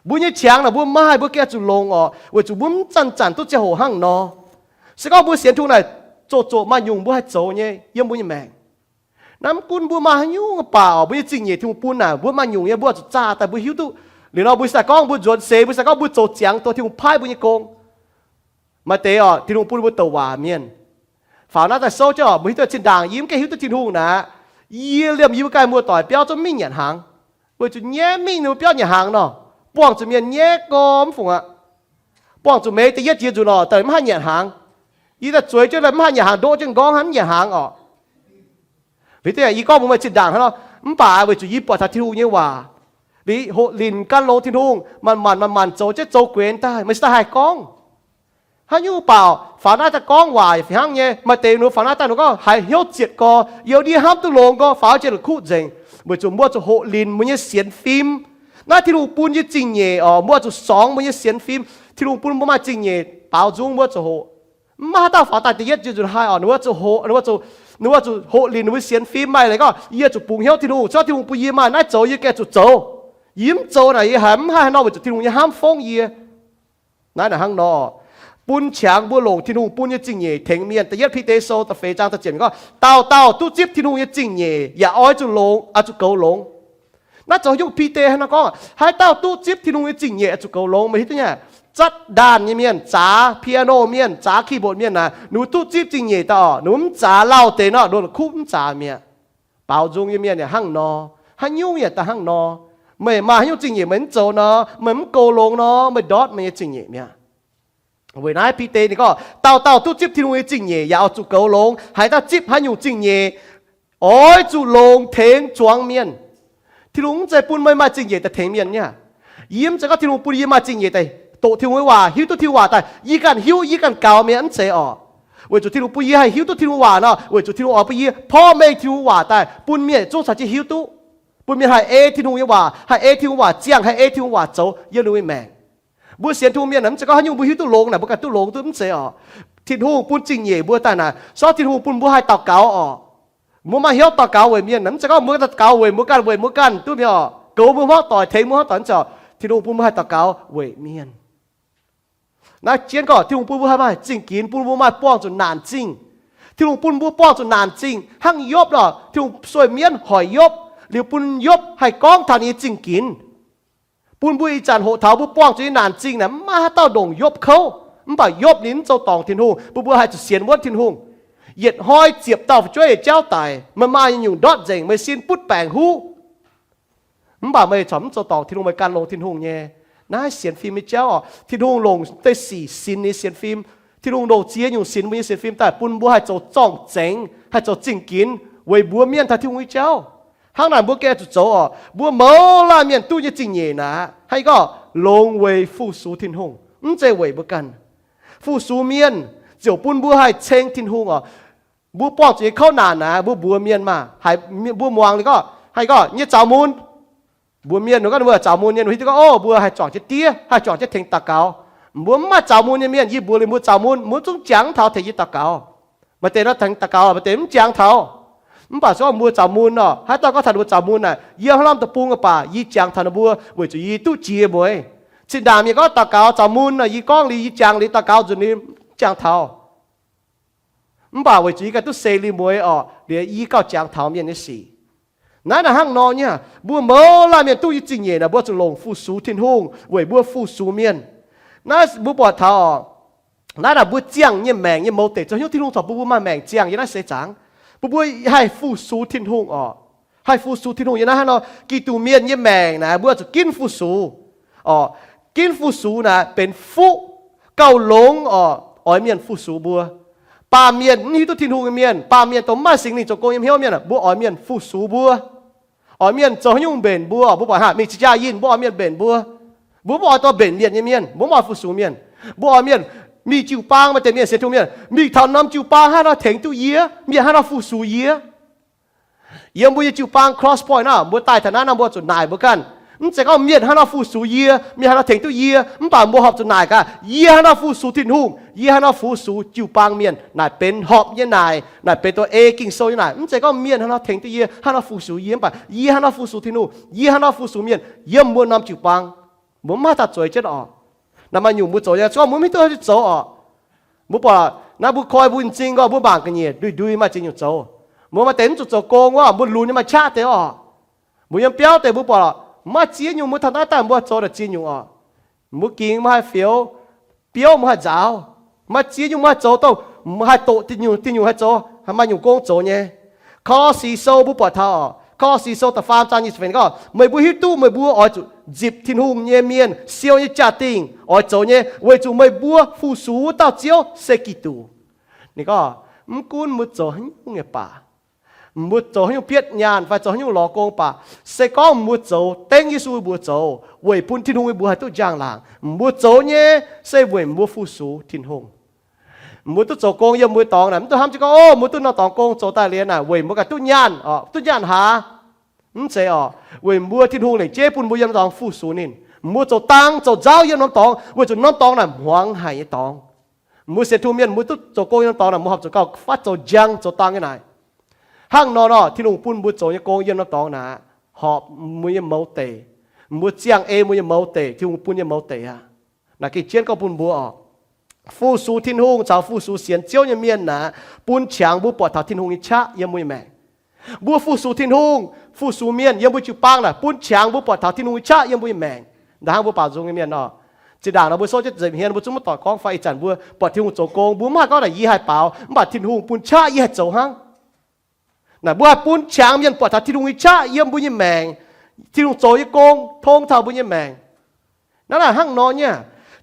Mbuo nyei qangx naaic mbuo maaih, mbuo gengh zuqc longc oc, weic zuqc mbuo mv zanc-zanc duqv ziangh hoc hnangv nor. Se gorngv mbuo sienx Tin-Hungh naaic, zoqc zoqc maaih nyungc mbuo haih zoux nyei yiem mbuo nyei maengc. Naaiv mv gunv mbuo maaih haaix nyungc baac oc, mbuo nyei zingh nyeic Tin-Hungh bun naaic, mbuo maaih nyungc nyei mbuo zuqc zaah daaih mbuo hiuv duqv. Liuz nor mbuo se daaih gorngv mbuo nzuonx seix, mbuo se daaih gorngv mbuo zoux ziangx dongh Tin-Hungh paaiv mbuo nyei gong. Maaih deix oc, Tin-Hungh bun mbuo douc waac mienh. Faaux naaiv daaih souv jienv oc, mbuo hiuv duqv zinh ndaangc yie mv gaengh hiuv duqv Tin-Hungh naaic, yie liemh yie mbuo ganh muoz-doic biauv zungv mv mingh nyanc hnaangx. Weic zuqc nyaiv mingh ninh mbuo biauv nyanc hnaangx nor, buangh zuqc mienh nyaiv gorx mv fungc aqv. Buangh zuqc meix da'yietv jiex nzunc oc, daaih mv haih nyanc hnaangx. Yie daaih zueiz jienv daaih mv haih nyanc hnaangx, ndoqv jienv nqorngv hnangv mv nyanc hnaangx oc. Liuz deix yie gorngv mbuox meih zinh ndaangc hnangv nor, mv baac weic zuqc yie buatc taux Tin-Hungh nyei waac, liuz hoqc linc gan longx Tin-Hungh, manc-manc manc-manc zoux jienv zoux guenx daaih, meih se daaih haih gorngv. Haaix nyungc baac faaux naaiv daaih gorngv waac fih hnangv nyei. Maaih deix ninh faaux naaiv daaih ninh gorngv haiz hnyouv zietc gorx, youz ndie hnamv duqv longx gorx, faaux jienv la'kuqv nzengc. Weic zuqc mbuo zuqc hoqc linc mbuo nyei sienx fim. Naaiv Tin-Hungh bun nyei zingh nyeic oc, mbuo zuqc sorngx mbuo nyei sienx fim. Tin-Hungh bun mbuo maaih zingh nyeic baaux nzung mbuo zuqc hoqc. Mv maaih haaix dauh faaux daaih da'yietv jiex nzunc haih oc, ninh mbuo zuqc hoqc, ninh mbuo zuqc, ninh mbuo zuqc hoqc linc ninh mbuo sienx fim. Maaih leiz gorngv yie zuqc bungx hnyouv Tin-Hungh, se gorngv Tin-Hungh bun yie maaih naaiv zoux, yie gengh zuqc zoux. Yie mv zoux naaic yie haiz mv haih haaix nor, weic zuqc Tin-Hungh nyei hnamv fongv yie. Naaiv naaic hnangv nor, bun qangx mbuo longc Tin-Hungh bun nyei zingh nyeic tengx mienh. Da'yietv Bide Sou da'feix zaang da'ziepc gorngv, dauh dauh duqv zipv Tin-Hungh nyei zingh nyeic yaac oix zuqc longc, oix zuqc goux longx. Naaiv zoux haaix nyungc? Bide hnangv nor gorngv, haaix dauh duqv zipv Tin-Hungh nyei zingh nyeic oix zuqc goux longx. Meih hiuv duqv nyei, zatv ndaanh nyei mienh, zaax piano mienh, zaax keyboard mienh naaic, ninh mbuo duqv zipv zingh nyeic daaih orqc, ninh mbuo mv zaax lauh deix nor, ninh mbuo kuv mv zaax mi'aqv. Baaux nzung nyei mienh yaac hnangv nor. Haaix nyungc yaac daaih hnangv nor. Meih maaih haaix nyungc zingh nyeic meih mv zoux nor, meih mv goux longx nor, meih ndortv meih nyei zingh nyeic mi'aqv. Weic naaiv Bide ninh gorngv, dauh dauh duqv zipv Tin-Hungh nyei zingh nyeic yaac oix zuqc goux longx. Haaix dauh zipv haaix nyungc zingh nyeic, oix zuqc longx tengx zuangx mienh. Tin-Hungh mv zeiz bun meih maaih zingh nyeic daaih tengx mienh nyei. Yie mv zeiz gorngv Tin-Hungh bun yie maaih zingh nyeic daaih doqc Tin-Hungh nyei waac, hiuv duqv Tin-Hungh waac daaih yie ganh hiuv, yie ganh gaux mi'aqv, mv zeiz orqc. Weic zuqc Tin-Hungh bun yie haih hiuv duqv Tin-Hungh waac nor, weic zuqc Tin-Hungh oix bun yie porv mengh Tin-Hungh waac daaih bun mienh zungv caux jienv hiuv duqv, bun mienh haih ei Tin-Hungh nyei waac, haih ei Tin-Hungh waac ziangh, haih ei Tin-Hungh waac zoux yiem ninh nyei maengc. Mbuo sienx Tin-Hungh mienh mv zeiz gorngv haaix nyungc mbuo hiuv duqv longx naaic mbuo ganh duqv longx duqv, mv zeiz orqc. Tin-Hungh bun zingh nyeic mbuo daaih naaic, se gorngv Tin-Hungh bun mbuo haih daux gaux orqc. Mbuo maaih hnyouv daux gaux weic mienh, mv zeiz gorngv mbuo daux gaux weic mbuo ganh, weic mbuo ganh duqv mi'aqv orqc. Goux mbuo hmuangv doic, tengx mbuo hmuangv doic, mv zeiz orqc. Tin-Hungh bun mbuo haih daux gaux weic mienh. Naaiv jienv gorngv Tin-Hungh bun mbuo haih maaih zingh ginx, bun mbuo maaih buangh zuqc naanc zingh. Tin-Hungh bun mbuo buangh zuqc naanc zingh hnangv Yopv nor. Tin-Hungh sueih mienv hoic Yopv liuz bun Yopv haih gorngv taux ninh nyei zingh ginx, bun mbuo ih zanc hoqc taux mbuo buangh zuqc nyei naanc zingh naaic mv maaih haaix dauh ndongc Yopv kouv. Mv baac Yopv ninh mv zoux dorngc Tin-Hungh, bun mbuo haih zuqc sienx wuonv Tin-Hungh. Yietc hnoi ziepc dauh fu'jueiv nyei jauv daic, meih maaih nyungc ndortv nzengc, meih sin butv baengc huv, mv baac meih corc mv zoux dorngc Tin-Hungh, meih gan longx Tin-Hungh nyei. Naaiv sienx fim nyei jauv orqc. Tin-Hungh longc deix sic sinx ninh sienx fim. Tin-Hungh longc ziex nyungc sinx mbuo nyei sienx fim daaih bun mbuo haih zoux zorng-zengx, haih zoux zingh ginx weic mbuox mienh taux Tin-Hungh nyei jauv. Hnangv naaic mbuo gengh zuqc zoux orqc. Mbuo mouz laanh mienh duqv nyei zingh nyeic naaic, hnangv yie gorngv, longx weic fu-sux Tin-Hungh, mv zeiz weic mbuo ganh. Fu-sux mienh ziouc bun mbuo haih ceng Tin-Hungh orqc. Mbuo buangh zuqc nyei kouv naanc naaic, mbuo mbuox mienh maah, haiz mbuo muangx liuz gorngv, haiz gorngv nyei zaux mun. Mbuox mienh, ninh gorngv ninh mbuo zaux mun nyei, ninh hiuv duqv gorngv, o, mbuo haih juangc jienv diev, haih juangc jienv tengx daux gaux. Mbuo mv maaih zaux mun nyei mienh, yie mbuox liuz mbuo zaux mun, mbuo zungv jangx mv taux tengx yie daux gaux. Maaih deix nor tengx daux gaux, maaih deix mv jangx taux. Mv baac se gorngv mbuo zaux mun orqc, haaix dauh gorngv taux ninh mbuo zaux mun naaic, yie hnangv lamh deic-bung baac yie jangx taux ninh mbuo weic zuqc yie duqv jiex mueiz. Zinh ndaangc mienh gorngv daux gaux zaux mun naaic, yie gorngv liuz, yie jangx liuz daux gaux nzunc ninh mv jangx taux. Mv baac weic zuqc yie ganh duqv seix liuz mueiz orqc, liuz yie gauh jangx taux mienh nyei sic. Naaiv naaic hnangv nor nyei, mbuo mouz laanh mienh duqv nyei zingh nyeic naaic, mbuo zuqc longc fu-sux Tin-Hungh weic mbuo fu-sux mienh. Naaiv mbuo buatc taux orqc, naaiv naaic mbuo ziangh nyei maengc nyei mouz deic zoux hnyouv Tin-Hungh corc bun mbuo maaih maengc ziangh yiem naaiv seix zaangc, bun mbuo haih fu-sux Tin-Hungh orqc. Haih fu-sux Tin-Hungh yiem naaiv hnangv nor, Giduc mienh nyei maengc naaic mbuo zuqc ginv fu-sux orqc. Ginv fu-sux naaic benx fuqv, gauh longx orqc, oix mienh fu-sux mbuo. Baamh mienh mv hiuv duqv Tin-Hungh nyei mienh, baamh mienh dongh mv maaih Singx Lingh zoux gong nyei hnyouv mienh, mbuo oix mienh fu-sux mbuo. Oix mienh zoux haaix nyungc mbenc mbuo, mbuo buatc hnangv mingh cing jaa yinh, mbuo oix mienh mbenc mbuo. Mbuo mv oix dorh mbenc mienh nyei mienh, mbuo mv oix fu-sux mienh. Mbuo oix mienh mingh jiu-baang, maaih deix mienh sienx Tin-Hungh mienh mingh taux norm jiu-baang hnangv nor tengx duqv yie, mienh hnangv nor fu-sux yie. Yiem mbuo nyei jiu-baang Cross Point naaiv, mbuo daaih taux naaiv nor mbuo zuqc naaic mbuo ganh. Mv zeiz gorngv mienh hnangv nor fu-sux yie, mienh hnangv nor tengx duqv yie, mv baac mbuo horpc zuqc naaic gaax, yie hnangv nor fu-sux Tin-Hungh, yie hnangv nor fu-sux jiu-baang mienh. Naaic benx horpc nyei naaic, naaic benx dongh ei Ging-Sou nyei naaic. Mv zeiz gorngv mienh hnangv nor tengx duqv yie, hnangv nor fu-sux yie, mv baac yie hnangv nor fu-sux Tin-Hungh, yie hnangv nor fu-sux mienh yiem mbuo norm jiu-baang. Mbuo mv maaih daaih zueiz jienv orqc. Naaic maaih nyungc mbuo zoux nyei, se gorngv mbuo mv hiuv duqv haaix nyungc zoux orqc. Mbuo buatc naaiv mbuo koi mbuo nyei m'zing gorngv mbuo mangc ga'nyiec ndui-ndui maaih ziex nyungc zoux. Mbuo maaih deix mv zuqc zoux gong wuov, mbuo lunx nyei maaih qaqv deix orqc. Mbuo yiem biauv deix mbuo buatc mv maaih ziex nyungc, mbuo taux naaiv daaih mbuo zoux naaic ziex nyungc orqc. Mbuo gingx mbuo haih fioux, biouv mbuo haih nzaaux, maaih ziex nyungc mbuo haih zoux, dongh mbuo haih doqc diuh nyungc, diuh nyungc haih zoux, maaih nyungc gong zoux nyei. Kor-Sii Sou mbuo buatc taux orqc, Kor-Sii Sou da'faam zaang nyic ziepc feix gorngv, meih mbuo hiuv duqv meih mbuo oix zuqc nzipc Tin-Hungh nyei mienh siou nyei jaa-dingh oix zoux nyei, weic zuqc meih mbuo fu-sux wuov dauh Ziouv se Giduc. Ninh gorngv, mv gunv mbuo zoux haaix nyungc nyei baac, mbuo zoux haaix nyungc bietv nyaanh fai zoux haaix nyungc lorz gong baac, se gorngv mbuo zoux dengv Yesu mbuox zoux weic bun Tin-Hungh mbuo haih duqv njang-laangc, mbuo zoux nyei se weic mbuo fu-sux Tin-Hungh. Mbuo duqv zoux gong yiem mbuo dorngx naaic, mv duqv hnamv jienv gorngv, o, mbuo duqv norm dorngx gong zoux daaih liuz naaic weic mbuo ganh duqv nyaanh orqc, duqv nyaanh hlaax. Mv zeiz orqc. Weic mbuo Tin-Hungh lengc jeiv bun mbuo yiem norm dorngx fu-sux ninh. Mbuo zoux dang zoux nzauv yiem norm dorngx weic zuqc norm dorngx naaic hmuangx haic nyei dorngx. Mbuo sienx Tin-Hungh mienh mbuo duqv zoux gong yiem norm dorngx naaic, mbuo horpc zuqc gauh fatv zoux njang zoux dang nyei naaic. Hnangv nor nor, Tin-Hungh bun mbuo zoux nyei gong yiem norm dorngx naaic, horpc mbuo nyei mouz deic. Mbuo ziangh ei mbuo nyei mouz deic, Tin-Hungh bun nyei mouz deic aqv. Naaic gengh jienv gorngv bun mbuo orqc, fu-sux Tin-Hungh caux fu-sux sienx Ziouv nyei mienh naaic, bun qangx mbuo buatc taux Tin-Hungh nyei qaqv yiem mbuo nyei maengc. Mbuo fu-sux Tin-Hungh, fu-sux mienh yiem mbuo jiu-baang naaic, bun qangx mbuo buatc taux Tin-Hungh nyei qaqv yiem mbuo nyei maengc. Ndaangc mbuo baaux nzung nyei mienh orqc, Zinh ndaangc nor mbuo souv jienv nzemc hmien, mbuo zungv maiv doic gorngv fai ih zanc mbuo buatc Tin-Hungh zoux gong, mbuo mv haih gorngv naaic yie haih baaux, mv baac Tin-Hungh bun qaqv yie haih zoux hnangv. Naaic mbuo haih bun qangx mienh buatc taux Tin-Hungh nyei qaqv yiem mbuo nyei maengc, Tin-Hungh zoux nyei gong tong taux mbuo nyei maengc. Naaiv naaic hnangv nor nyei.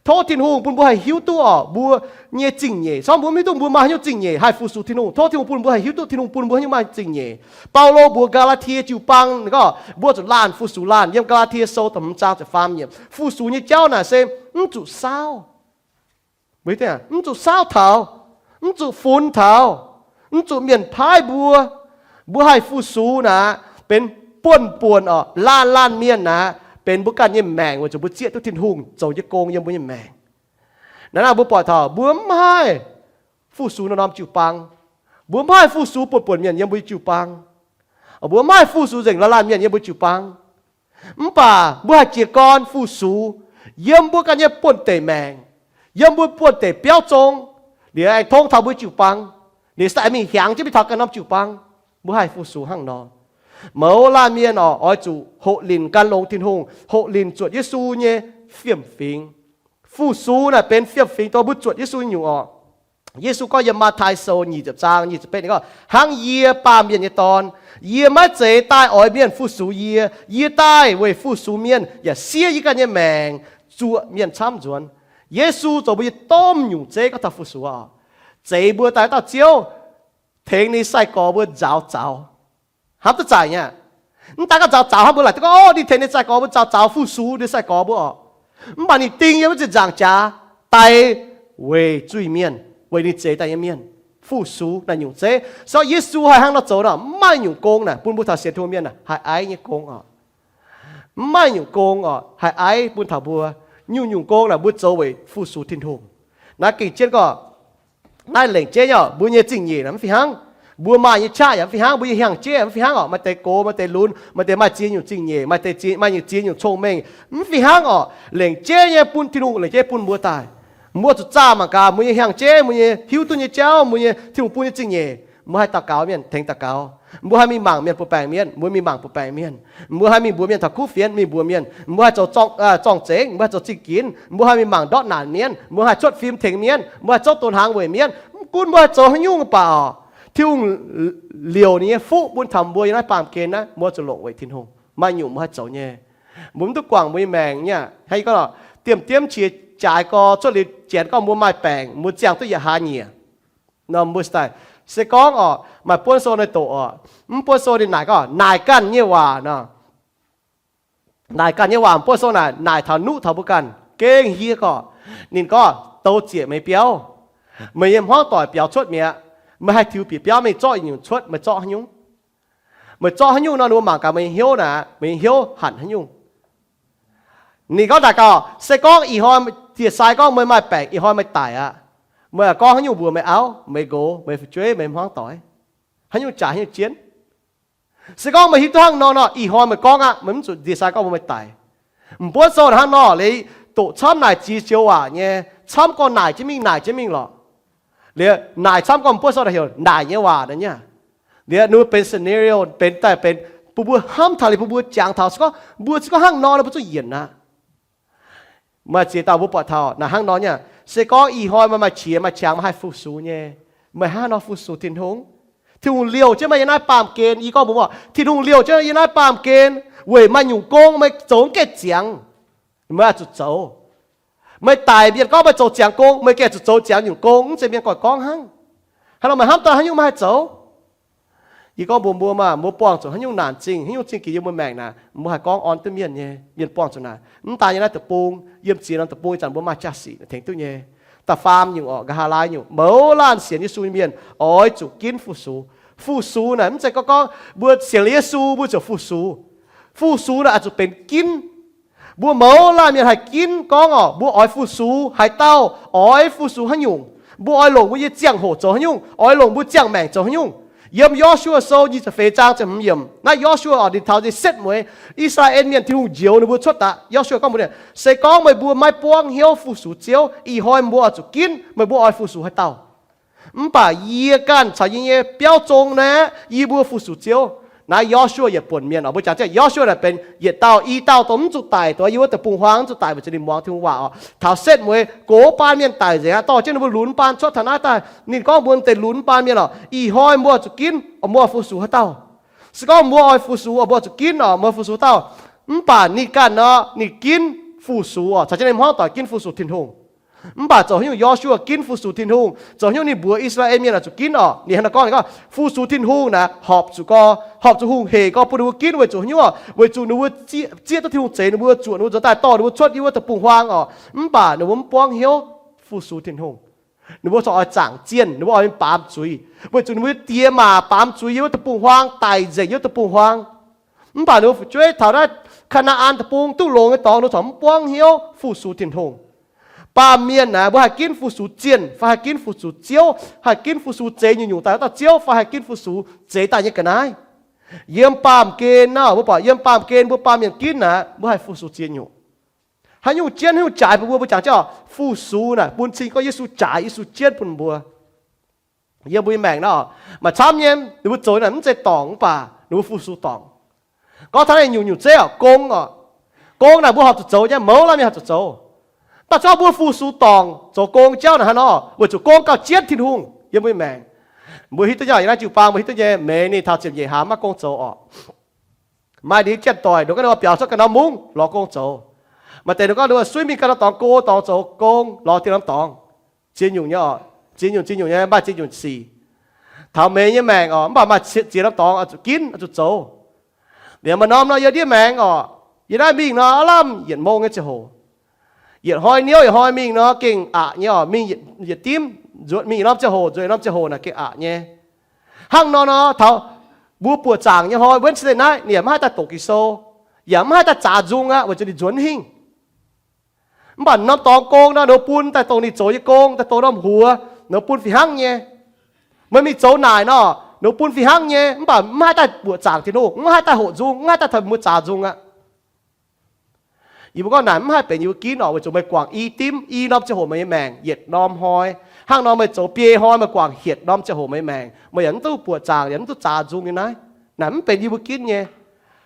Tov Tin-Hungh bun mbuo haih hiuv duqv orqc, mbuo nyei zingh nyeic. Corc mbuo mv hiuv duqv mbuo maaih haaix nyungc zingh nyeic haih fu-sux Tin-Hungh. Tov Tin-Hungh bun mbuo haih hiuv duqv Tin-Hungh bun mbuo haaix nyungc maaih zingh nyeic. Baulo mbuox Gaa^laa^tie jiu-baang gorngv mbuo zuqc laanh fu-sux laanh. Yiem Gaa^laa^tie Sou da'hmz zaang ziepc faam yiemc, fu-sux nyei jauv naaic se mv zuqc saauv. Mv zuqc saauv taux, mv zuqc funx taux, mv zuqc mienh paaiv mbuo. Mbuo haih fu-sux naaic benx buonv-buonc orqc, laanh laanh mienh naaic benx mbuo ganh nyei maengc weic zuqc mbuo zieqv duqv Tin-Hungh zoux nyei gong yiem mbuo nyei maengc. Naaiv naaic mbuo buatc taux mbuo mv haih fu-sux norm norm jiu-baang. Mbuo mv haih fu-sux buonv-buonc mienh yiem mbuo nyei jiu-baang. Mbuo mv haih fu-sux nzengc laanh laanh mienh yiem mbuo jiu-baang. Mv baac mbuo haih jiez gorn fu-sux yiem mbuo ganh nyei buonv-deic maengc, yiem mbuo buonv-deic biauv zong, liuz aengx tong taux mbuo jiu-baang, liuz se aengx mingh hiaangx jienv mingh taux ganh norm jiu-baang. Mbuo haih fu-sux hnangv nor. Mouz laanh mienh orqc, oix zuqc hoqc linc gan longx Tin-Hungh, hoqc linc zuotc Yesu nyei fiem-fingx. Fu-sux naaic benx fiem-fingx dongh mbuo zuotc Yesu nyungc orqc. Yesu gorngv yiem Matv^tai Sou nyic ziepc zaang nyic ziepc betv ninh gorngv, hnangv yie, Baamh Mienh nyei Dorn, yie maiv zeiz daaih oix mienh fu-sux yie. Yie daaih weic fu-sux mienh yaac siev yie ganh nyei maengc zuoqc mienh camv nzuonx. Yesu zoux mbuo nyei domh nyungc zeiv gorngv taux fu-sux orqc. Zeix mbuo daaih dauh Ziouv, tengx ninh sai-gorx mbuo nzaaux zaux. Hnamv duqv zaaic nyei. Mv daaih gorngv nzaaux zaux hnangv mbuo laaic duqv gorngv, o, ninh tengx ninh sai-gorx mbuo nzaaux zaux fu-sux ninh sai-gorx mbuo orqc. Mv baac ninh ding yiem wuov ziepc nzaangc jaax daaih weic zuiz-mienh, weic ninh zeix daaih nyei mienh. Fu-sux naaic nyungc zeiv. Se gorngv Yesu haih hnangv nor zoux nor, mv maaih nyungc gong naaic bun mbuo taux sienx Tin-Hungh mienh naaic haih aiv nyei gong orqc. Mv maaih nyungc gong orqc haih aiv bun taux mbuo. Nyungc-nyungc gong naaic mbuo zoux weic fu-sux Tin-Hungh. Naaiv gengh jienv gorngv, naaiv lengc jeiv nyei orqc, mbuo nyei zingh nyeic naaic mv fih hnangv. Mbuo maaih nyei qaqv yaac mv fih hnangv, mbuo nyei hnyangx-jeiv yaac mv fih hnangv orqc, maaih deix gox, maaih deix lunx, maaih deix maaih ziex nyungc zingh nyeic, maaih deix maaih nyungc ziex nyungc cong-mengh, mv fih hnangv orqc. Lengc jeiv nyei bun Tin-Hungh, lengc jeiv bun mbuo daaih. Mbuo zuqc zaah mangc gaax mbuo nyei hnyangx-jeiv, mbuo nyei hiuv duqv nyei jauv, mbuo nyei Tin-Hungh bun nyei zingh nyeic. Mbuo haih daux gaux mienh tengx daux gaux. Mbuo haih mingh mangc mienh buoz-baengc mienh, mbuo mingh mangc buoz-baengc mienh. Mbuo haih mingh mbuox mienh taux kuv fienx, mingh mbuox mienh. Mbuo haih zoux zorng-zengx, mbuo haih zoux zingh ginx. Mbuo haih mingh mangc ndortv naanc mienh, mbuo haih cuotv fim tengx mienh, mbuo haih zorqv donx hnaangx weic mienh. Mv gunv mbuo haih zoux haaix nyungc baac orqc, Tin-Hungh liouc ninh nyei fuqv bun taux mbuo yiem naaiv baamh gen naaiv, mbuo zuqc longc weic Tin-Hungh. Maaih nyungc mbuo haih zoux nyei. Mbuo mv duqv guangc mbuo nyei maengc nyei. Hnangv yie gorngv, diemv diemv qiex jaaix gorx cuotv liuz janx gorngv mbuo maaih baengc, mbuo ziangh duqv yietc hlaax nyieqc. Norm mbuo daaih, se gorngv orqc, maaih buonv sou naaiv doqc orqc, mv buonv sou ninh naaic gorngv naaic ganh nyei waac nor. Naaic ganh nyei waac, buonv sou naaic naaic taux nuqv taux mbuo ganh gengh hieh gorqc. Ninh gorngv, douz zieqc meih biauv, meih nyei hmuangv doic biaux cuotv mi'aqv. Meih haih tiux bieqc biauv mingh zorqv yietc nyungc cuotv, meih zorqv haaix nyungc? Meih zorqv haaix nyungc nor, mbuo mangc gaax meih nyei hnyouv naaic, meih nyei hnyouv hanc haaix nyungc? Ninh gorngv daaih gaax, se gorngv ih hnoi njiec sai gorngv meih maaih baengc, ih hnoi meih daic aqv, meih gorngv haaix nyungc mbuox meih auv, meih nqox, meih fu'jueiv, meih hmuangv doic? Haaix nyungc jaaix haaix nyungc jienv? Se gorngv meih hiuv duqv hnangv nor nor, ih hnoi meih gorngv aqv, meih mv zuqc njiec sai gorngv mbuox meih daic. M'buonv sou hnangv nor, liuz doqc camv naaic ziex joux waac nyei, camv gorngv naaic jienv mingh, naaic jienv mingh lorqc. Liuz naaic camv gorngv m'buonv sou naaic heuc naaic nyei waac naaic nyei. Liuz ninh mbuo benx scenario, benx daaih benx bun mbuo hnamv taux liuz bun mbuo jangx taux, se gorngv mbuo se gorngv hnangv nor, mbuo zuqc yienc aqv. Maaih ziex dauh mbuo buatc taux naaic hnangv nor nyei. Se gorngv ih hnoi meih maaih qiex maaih qangx, meih haih fu-sux nyei, meih hnangv haaix nor fu-sux Tin-Hungh? Tin-Hungh liouh jienv meih yiem naaiv baamh gen. Yie gorngv mbuox meih, Tin-Hungh liouh jienv yiem naaiv baamh gen weic maaih nyungc gong meih zoux mv gaengh ziangx, meih oix zuqc zoux. Meih daic, mienh gorngv meih zoux ziangx gong, meih gengh zuqc zoux ziangx nyungc gong, mv zeiz mienh goiv gorngv hnangv. Hnangv nor meih hnamv daaih haaix nyungc meih haih zoux? Yie gorngv mbuox mbuo maah, mbuo buangh zuqc haaix nyungc naanc zingh, haaix nyungc zingh ginx yiem mbuo maengc naaic, mbuo haih gorngv orn duqv mienh nyei. Mienh buangh zuqc naaic, mv daaih yiem naaiv deic-bung, yiem ziex norm deic-bung ih zanc mbuo maaih jaax-sic tengx duqv nyei. Da'faam nyungc orqc, nqa'haav laai nyungc, mouz laanh sienx Yesu nyei mienh oix zuqc ginv fu-sux. Fu-sux naaic mv zeiz gorngv gorngv mbuo sienx liuz Yesu mbuo ziouc fu-sux. Fu-sux naaic oix zuqc benx ginv. Mbuo mouz laanh mienh haih ginv gorngv orqc, mbuo oix fu-sux haaix dauh, oix fu-sux haaix nyungc, mbuo oix longc mbuo nyei ziangh hoc zoux haaix nyungc, oix longc mbuo ziangh maengc zoux haaix nyungc. Yiem Yo^su^waa Sou nyic ziepc feix zaang ziepc hmz yiemc naaiv, Yo^su^waa orqc, ninh taux ninh setv mueiz I^saa^laa^en Mienh, Tin-Hungh njoux ninh mbuo cuotv daaih. Yo^su^waa gorngv mbuox ninh, se gorngv meih mbuo maiv buangv hnyouv fu-sux Ziouv, ih hnoi mbuo oix zuqc ginv, meih mbuo oix fu-sux haaix dauh? Mv baac yie ganh caux yie nyei biauv zong naaiv, yie mbuo fu-sux Ziouv. Naaiv Yo^su^waa yietc buonc mienh oc, mbuo jangx jienv Yo^su^waa naaic benx yietc dauh i dauh dongh mv zuqc daic, dongh yie wuov deic-bung-huaang mv zuqc daic weic zuqc ninh muangx Tin-Hungh waac oc. Taux setv mueiz gox baan mienh daic nzengc aqv, dorh jienv ninh mbuo lunx baan cuotv taux naaiv daaih. Ninh gorngv mbuox deix lunx baan mienh oc, ih hnoi mbuo zuqc ginv, mbuo fu-sux haaix dauh? Se gorngv mbuo oix fu-sux, mbuo zuqc ginv oc, mbuo fu-sux dauh. Mv baac ninh ganh nor, ninh ginv fu-sux oc, caux jienv ninh hmuangv doic ginv fu-sux Tin-Hungh. Mv baac zoux haaix nyungc Yo^su^waa ginv fu-sux Tin-Hungh, zoux haaix nyungc ninh mbuox I^saa^laa^en Mienh oix zuqc ginv oc? Ninh hnangv naaiv gorngv, ninh gorngv, fu-sux Tin-Hungh naaic horpc zuqc gorx, horpc zuqc hungh hec gorx bun ninh mbuo ginv weic zuqc haaix nyungc oc? Weic zuqc ninh mbuo zieqv, zieqv duqv Tin-Hungh zeix, ninh mbuo zuoqc ninh mbuo nzuonx daaih dorh ninh mbuo cuotv yiem wuov deic-bung-huaang oc. Mv baac ninh mbuo mv buangv hnyouv fu-sux Tin-Hungh. Ninh mbuo corc oix zaangc zienh, ninh mbuo oix mingh baamz zuiz, weic zuqc ninh mbuo diex maac baamz zuiz yiem wuov deic-bung-huaang, daic nzengc yiem wuov deic-bung-huaang. Mv baac ninh mbuo fu'jueiv taux naaiv Kaa^naa^an Deic-Bung duqv longx nyei dorngx, ninh mbuo corc mv buangv hnyouv fu-sux Tin-Hungh. Baamh mienh naaic, mbuo haih ginv fu-sux zienh fai haih ginv fu-sux ziouv, haih ginv fu-sux zeix nyungc-nyungc daaih wuov dauh ziouv fai haih ginv fu-sux zeix daaih nyei ga'naaiv. Yiem baamh gen naaic, mbuo buatc yiem baamh gen mbuo baamh mienh ginv naaic, mbuo haih fu-sux ziex nyungc. Haaix nyungc jienv, haaix nyungc jaaix bun mbuo, mbuo jangx jienv oc, fu-sux naaic bun cing gorngv Yesu jaaix, Yesu jienv bun mbuo. Yiem mbuo nyei maengc naaic, maaih camv nyei ninh mbuo zoux naaic mv zeiz dorngc, mv baac ninh mbuo fu-sux dorngc. Gorngv taux naaiv nyungc-nyungc zeiv oc, gong oc, gong naaic mbuo horpc zuqc zoux nyei, mouz laanh mienh horpc zuqc zoux. Daaih gorngv mbuo fu-sux dorngc zoux gong jauv naaic hnangv nor, weic zuqc gong gauh jienv Tin-Hungh yiem mbuo nyei maengc. Mbuo hiuv duqv nyei, yiem naaiv jiu-baang mbuo hiuv duqv nyei, May ninh taux ziepc nyeic hlaax maiv gong zoux oc. Maaih ninh janx-doic ninh gorngv ninh oix biaux cuotv ganh norm mungv lorz gong zoux. Maaih deix ninh gorngv ninh oix suiv mingh ganh norm dorngx go dorngx zoux gong lorz dieh norm dorngx. Ziex nyungc nyei oc, ziex nyungc, ziex nyungc nyei, maaih ziex nyungc sic taux May nyei maengc oc. Mv baac maaih ziex norm dorngx oix zuqc ginv, oix zuqc zoux. Liemh maaih norm nor yiem ndiev maengx oc, yiem naaiv mingh nor aav lamh yietc mong nyei ziangh hoc. Yietc hnoi niouv yietc hnoi mingh nor gengh aqc nyei oc. Mingh yietc dimv, mingh yietc norm ziangh hoc nzuonx yietc norm ziangh hoc naaic gengh aqc nyei. Hnangv nor nor taux mbuo buoqc zaangc nyei hnoi, Wednesday night, ninh yaac mv haih daaih doqc Ging-Sou, yaac mv haih daaih zaax nzung aqv, weic zuqc ninh nzuonx hingh. Mv baac norm dorngx gong nor, ninh bun daaih dongh ninh zoux nyei gong, daaih dongh norm huox, ninh bun fih hnangv nyei. Meih mingh zoux naaic nor, ninh bun fih hnangv nyei, mv baac mv haih daaih buoqc zaangc Tin-Hungh, mv haih daaih hoqc nzung, mv haih daaih taux mbuo zaax nzung aqv. Yie mbuo gorngv naaic mv haih benx yie mbuo ginv oc, weic zuqc meih guangc i dimv i norm ziangh hoc meih nyei maengc yietc norm hnoi. Hnangv nor meih zoux biei hnoi meih guangc hietc norm ziangh hoc meih nyei maengc, meih yaac mv duqv buoqc zaangc, yaac mv duqv zaax nzung nyei naaiv. Naaic mv benx yie mbuo ginv nyei.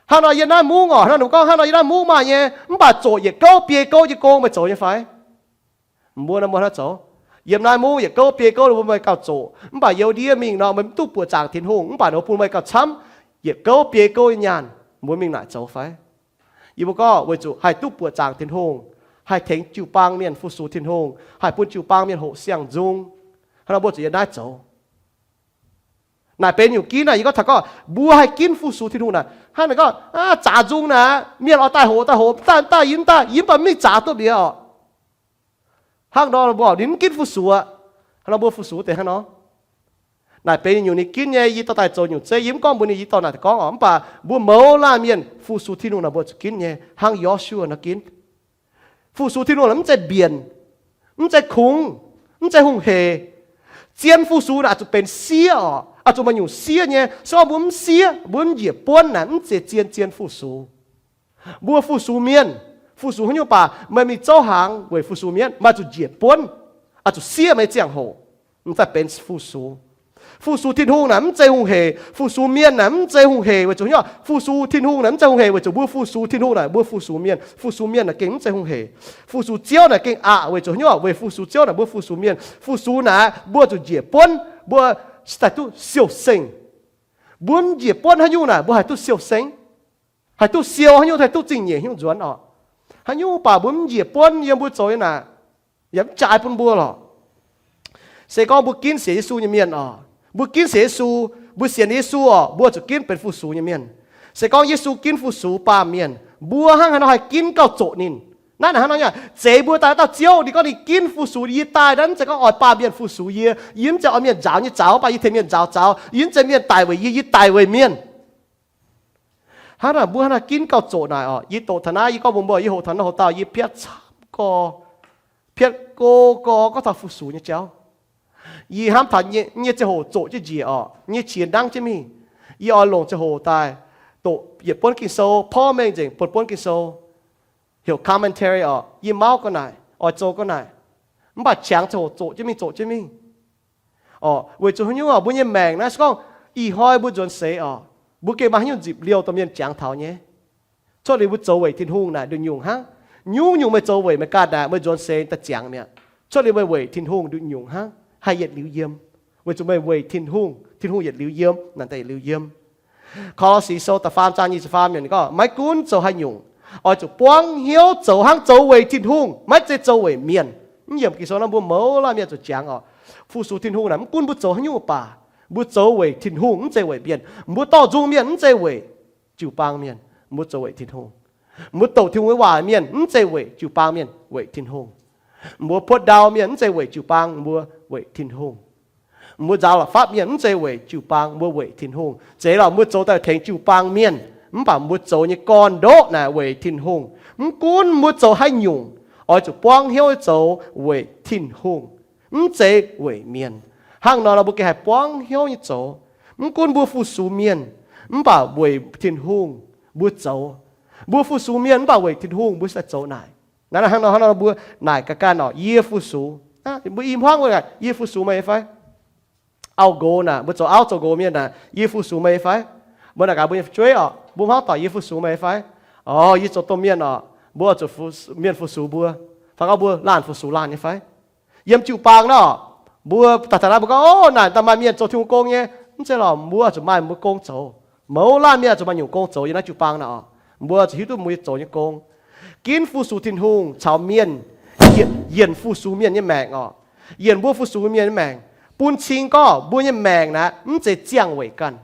Hnangv nor yiem naaiv mungv oc, hnangv nor gorngv hnangv nor yiem naaiv mungv maaih nyei, mv baac zoqc yietc gouv biei gouv nyei gong meih zoux nyei fai? Mbuo nor mbuo hnangv zoux. Yiem naaiv mungv yietc gouv biei gouv mbuo meih gauh zoqc, mv baac yiem ndiev mingh nor meih mv duqv buoqc zaangc Tin-Hungh, mv baac ninh mbuo bun meih gauh camv yietc gouv biei gouv nyei nyaanh, mbuo mingh naaic zoux fai? Yie mbuo gorngv weic zuqc haih duqv buoqc zaangc Tin-Hungh, haih tengx jiu-baang mienh fu-sux Tin-Hungh, haih bun jiu-baang mienh hoqc siang-nzung. Hnangv nor mbuo zuqc yiem naaiv zoux. Naaic benx nyungc ginv naaic, yie gorngv taux gorngv mbuo haih ginv fu-sux Tin-Hungh naaic. Hnangv naaic gorngv zaax nzung naaic, mienh oix daaih hoqc daaih hoqc, daaih daaih yie mv daaih, yie mv baac mv mingh zaax duqv mbiauz oc. Hnangv nor mbuo ninh mv ginv fu-sux aqv. Hnangv nor mbuo fu-sux deix hnangv nor. Naaic benx nyungc ninh ginv nyei, yie dorh daaih zoux nyungc zeiv, yie mv gorngv mbuox ninh yie dorh naaic gorngv oc, mv baac mbuo mouz laanh mienh fu-sux Tin-Hungh naaic mbuo zuqc ginv nyei, hnangv Yo^su^waa nor ginv. Fu-sux Tin-Hungh naaic mv zeiz mbienc, mv zeiz kungx, mv zeiz hungh hec. Zien fu-sux naaic oix zuqc benx siev oc, oix zuqc maaih nyungc siev nyei. Se gorngv mbuo mv siev, mbuo mv njiec buonv naaic mv zeiz zien, zien fu-sux. Mbuo fu-sux mienh, fu-sux haaix nyungc baac meih mingh zouv hnaangx weic fu-sux mienh, meih zuqc njiec buonv, oix zuqc siev meih nyei ziangh hoc, mv daaih benx fu-sux. Fu-sux Tin-Hungh naaic mv zeiz hungh hec. Fu-sux mienh naaic mv zeiz hungh hec weic zuqc haaix nyungc? Fu-sux Tin-Hungh naaic mv zeiz hungh hec weic zuqc mbuo fu-sux Tin-Hungh naaic mbuo fu-sux mienh. Fu-sux mienh naaic gengh mv zeiz hungh hec. Fu-sux Ziouv naaic gengh aqc weic zuqc haaix nyungc? Weic fu-sux Ziouv naaic mbuo fu-sux mienh. Fu-sux naaic mbuo zuqc njiec buonv, mbuo daaih duqv siou-sengx. Mbuo mv njiec buonv haaix nyungc naaic mbuo haih duqv siou-sengx? Haih duqv siou haaix nyungc, haih duqv zingh nyeic haaix nyungc nzuonx oc? Haaix nyungc baac mbuo mv njiec buonv yiem mbuo zoux nyei naaic, yaac mv jaaix bun mbuo lorqc. Se gorngv mbuo ginv sienx Yesu nyei mienh oc, mbuo ginv sienx Yesu, mbuo sienx Yesu oc, mbuo zuqc ginv benx fu-sux nyei mienh. Se gorngv Yesu ginv fu-sux baamh mienh, mbuo hnangv haaix nor haih ginv gauh zoqc ninh? Naaiv naaic hnangv nor nyei, zeix mbuo daaih dauh Ziouv, ninh gorngv ninh ginv fu-sux yie daaih, naaiv mv zeiz gorngv oix baamh mienh fu-sux yie. Yie mv zeiz oix mienh nzaaux nyei nzaaux, mv baac yie tengx mienh nzaaux zaux. Yie mv zeiz mienh daic weic yie, yie daic weic mienh. Hnangv naaic mbuo hnangv naaic ginv gauh zoqc naaic oc. Yie doqc taux naaiv, yie gorngv mbuox mbuo, yie hoqc taux naaiv hoc dauh, yie piatv camv gorx, piatv go gorx gorngv taux fu-sux nyei jauv. Yie hnamv taux nyei ziangh hoc zoqc jienv njiec oc, nyei qiex nangv jienv mingh. Yie oix longc ziangh hoc daaih doqc yietc buonv Ging-Sou, porv mengh nzengc bun buonv Ging-Sou, heuc commentary oc. Yie mauv ga'naaic, oix zoux ga'naaic, mv baac qangx ziangh hoc zoqc jienv mingh, zoqc jienv mingh oc. Weic zuqc haaix nyungc oc? Mbuo nyei maengc naaiv se gorngv ih hnoi mbuo nzuonx seix oc, Mbuo gengh maaih haaix nyungc nzipc liouh dongh mienh jangx taux nyei? Cuotv liuz mbuo zoux weic Tin-Hungh naaic nduqc nyungc hnangv. Nyungc-nyungc meih zoux weic meih ganh naaic, meih nzuonx seix daaih ziangx mi'aqv. Cuotv liuz meih weic Tin-Hungh nduqc nyungc hnangv, haih yietc liuz yiem. Weic zuqc meih weic Tin-Hungh, Tin-Hungh yietc liuz yiem, naaic daaih yietc liuz yiem. Ko^lo^si Sou da'faam zaang nyic ziepc faam yiemc gorngv, maiv gunv zoux haaix nyungc, oix zuqc buangv hnyouv zoux hnangv zoux weic Tin-Hungh, maiv zeiz zoux weic mienh. Mv yiemc Ging-Sou nor mbuo mouz laanh mienh zuqc jangx oc. Fu-sux Tin-Hungh naaic mv gunv mbuo zoux haaix nyungc baac, mbuo zoux weic Tin-Hungh, mv zeiz weic mienh. Mbuo dorh nzung mienh mv zeiz weic jiu-baang mienh, mbuo zoux weic Tin-Hungh. Mbuo douc Tin-Hungh nyei waac mienh mv zeiz weic jiu-baang mienh, weic Tin-Hungh. Mbuo puotv ndau mienh mv zeiz weic jiu-baang, mbuo weic Tin-Hungh. Mbuo nzaaux la'fapv mienh mv zeiz weic jiu-baang, mbuo weic Tin-Hungh. Zeiz lorqc, mbuo zoux daaih tengx jiu-baang mienh, mv baac mbuo zoux nyei gorn-ndoqv naaic weic Tin-Hungh. Mv gunv mbuo zoux haaix nyungc, oix zuqc buangv hnyouv zoux weic Tin-Hungh, mv zeiz weic mienh. Hnangv nor, mbuo gengh haih buangv hnyouv nyei zoux. Mv gunv mbuo fu-sux mienh, mv baac weic Tin-Hungh mbuo zoux. Mbuo fu-sux mienh mv baac weic Tin-Hungh mbuo sai zoux naaic. Naaiv hnangv nor, hnangv nor mbuo naaic ga'ganh oc, yie fu-sux. Mbuo i hmuangv wuov, yie fu-sux meih fai? Auv-nqox naaic, mbuo zoux auv zoux nqox mienh naaic, yie fu-sux meih fai? Mbuo naaic gaax mbuo nyei fu'jueiv oc, mbuo hmuangv doic, yie fu-sux meih fai? Orc, yie zoux domh mienh oc, mbuo zuqc mienh fu-sux mbuo, fai gorngv mbuo laanh fu-sux laanh nyei fai? Yiem jiu-baang nor, mbuo daaih taux naaiv mbuo gorngv, Ov, naaic daaih maaih mienh zoux Tin-Hungh gong nyei. Mv zeiz lorqc, mbuo zuqc maaih mbuo gong zoux. Mouz laanh mienh zuqc maaih nyungc gong zoux yiem naaiv jiu-baang naaic oc. Mbuo zuqc hiuv duqv mbuo zoux nyei gong. Ginv fu-sux Tin-Hungh caux mienh, yienc fu-sux mienh nyei maengc oc. Yienc mbuo fu-sux mienh nyei maengc, bun cing gorngv mbuo nyei maengc naaic mv zeiz ziangh weic ganh.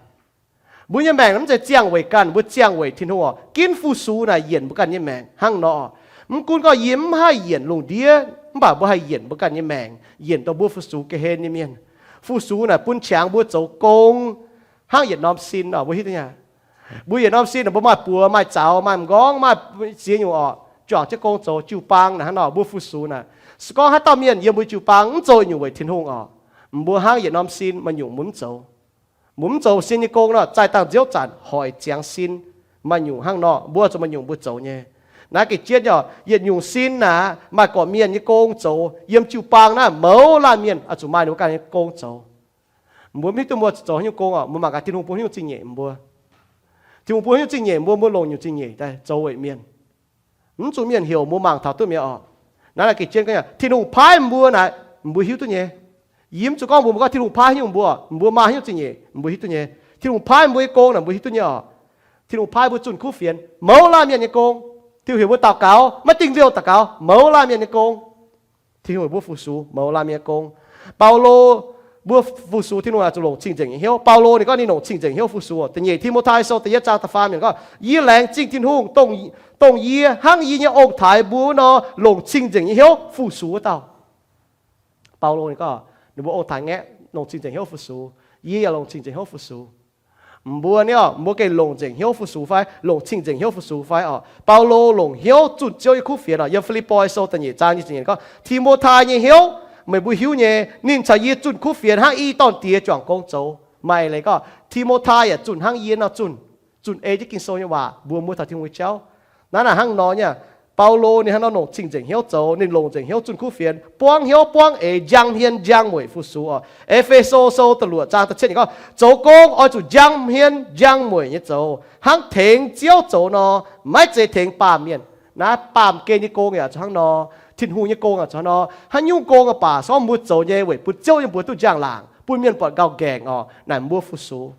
Mbuo nyei maengc mv zeiz ziangh weic ganh, mbuo ziangh weic Tin-Hungh oc. Ginv fu-sux naaic yienc mbuo ganh nyei maengc hnangv nor. Mv gunv gorngv yie mv haih yienc lungh ndiev, mv baac mbuo haih yienc mbuo ganh nyei maengc, yienc dongh mbuo fu-sux ga'hlen nyei mienh. Fu-sux naaic bun qangx mbuo zoux gong hnangv yietc norm sin oc, mbuo hiuv duqv nyei. Mbuo yietc norm sin naaic mbuo maaih buoz, maaih zaux, maaih m'nqorngv, maaih ziex nyungc oc, juangc jienv gong zoux. Jiu-baang naaic hnangv nor, mbuo fu-sux naaic, se gorngv haaix dauh mienh yiem mbuo jiu-baang mv zoux nyungc weic Tin-Hungh oc, mbuo hnangv yietc norm sin maaih nyungc mbuo mv zoux. Mbuo mv zoux sin nyei gong nor, zaih dangh nziouv zanc hoic ziangx sin. Maaih nyungc hnangv nor, mbuo zuqc maaih nyungc mbuo zoux nyei. Naaiv gengh jienv nyei oc, yietc nyungc sin naaic maaih gorqv-mienh nyei gong zoux. Yiem jiu-baang naaiv mouz laanh mienh oix zuqc maaih ninh mbuo ganh nyei gong zoux. Mbuo mv hiuv duqv mbuo zoux haaix nyungc gong oc, mbuo mangc gaax Tin-Hungh bun haaix nyungc zingh nyeic mbuo. Tin-Hungh bun haaix nyungc zingh nyeic mbuo, mbuo longc nyungc zingh nyeic daaih zoux weic mienh. Mv zuqc mienh heuc mbuo mangc taux duqv mi'aqv oc. Naaiv gengh jienv gorngv Tin-Hungh paaiv mbuo naaic, mbuo hiuv duqv nyei. Yie mv zuqc gorngv mbuox mbuo gorngv Tin-Hungh paaiv haaix nyungc mbuo, mbuo maaih haaix nyungc zingh nyeic, mbuo hiuv duqv nyei. Tin-Hungh paaiv mbuo nyei gong naaic, mbuo hiuv duqv nyei oc. Tin-Hungh paaiv mbuo zunh kuv fienx, mouz laanh mienh nyei gong. Tin-Hungh heuc mbuo daux gaux, maiv dingh liouh daux gaux, mouz laanh mienh nyei gong. Tin-Hungh heuc mbuo fu-sux, mouz laanh mienh nyei gong. Baulo, mbuo fu-sux Tin-Hungh oix zuqc longc cing-nzengc nyei hnyouv. Baulo ninh gorngv ninh longc cing-nzengc hnyouv fu-sux. Da'nyeic Ti^mo^tai Sou da'yietv zaang da'faam yiemc gorngv, Yie laengz zingh Tin-Hungh, dongh yie hnangv yie nyei ong-taaix mbuo wuov nor, longc cing-nzengc nyei hnyouv fu-sux wuov dauh. Baulo ninh gorngv ninh mbuo ong-taaix ngaeqv longc cing-nzengc hnyouv fu-sux. Yie yaac longc cing-nzengc hnyouv fu-sux. Mbuo ni, mbuo gengh longc nzengc hnyouv fu-sux fai? Longc cing-nzengc hnyouv fu-sux fai oc? Baulo longc hnyouv zunh Ziouv nyei kuv fienx oc. Yiem Fi^lipv^poi Sou da'nyeic zaang nyic ziepc nyeic gorngv, Ti^mo^tai nyei hnyouv, meih mbuo hiuv nyei, ninh caux yie zunh kuv fienx hnangv i dorn-diex juangc gong zoux. Maaih leiz gorngv Ti^mo^tai yaac zunh hnangv yie nor zunh, zunh ei jienv Ging-Sou nyei waac mbuox mbuo taux Tin-Hungh nyei jauv. Naaiv naaic hnangv nor nyei. Baulo ninh hnangv nor longc cing-nzengc hnyouv zoux, ninh longc nzengc hnyouv zunh kuv fienx, buangv hnyouv buangv eix, njang hmien njang mueic fu-sux oc. E^fe^so Sou da'luoqc zaang da'cietv yiemc gorngv, Zoux gong oix zuqc njang hmien njang mueic nyei zoux, hnangv tengx Ziouv zoux nor, maiv zeiz tengx baamh mienh. Naaiv baamh gen nyei gong yaac zuqc hnangv nor, Tin-Hungh nyei gong yaac zuqc hnangv nor. Haaix nyungc gong aqv baac, se gorngv mbuo zoux nyei weic bun Ziouv nyei mbuox duqv njang-laangc, bun mienh buatc gauh nqaengc oc, naaic mbuo fu-sux.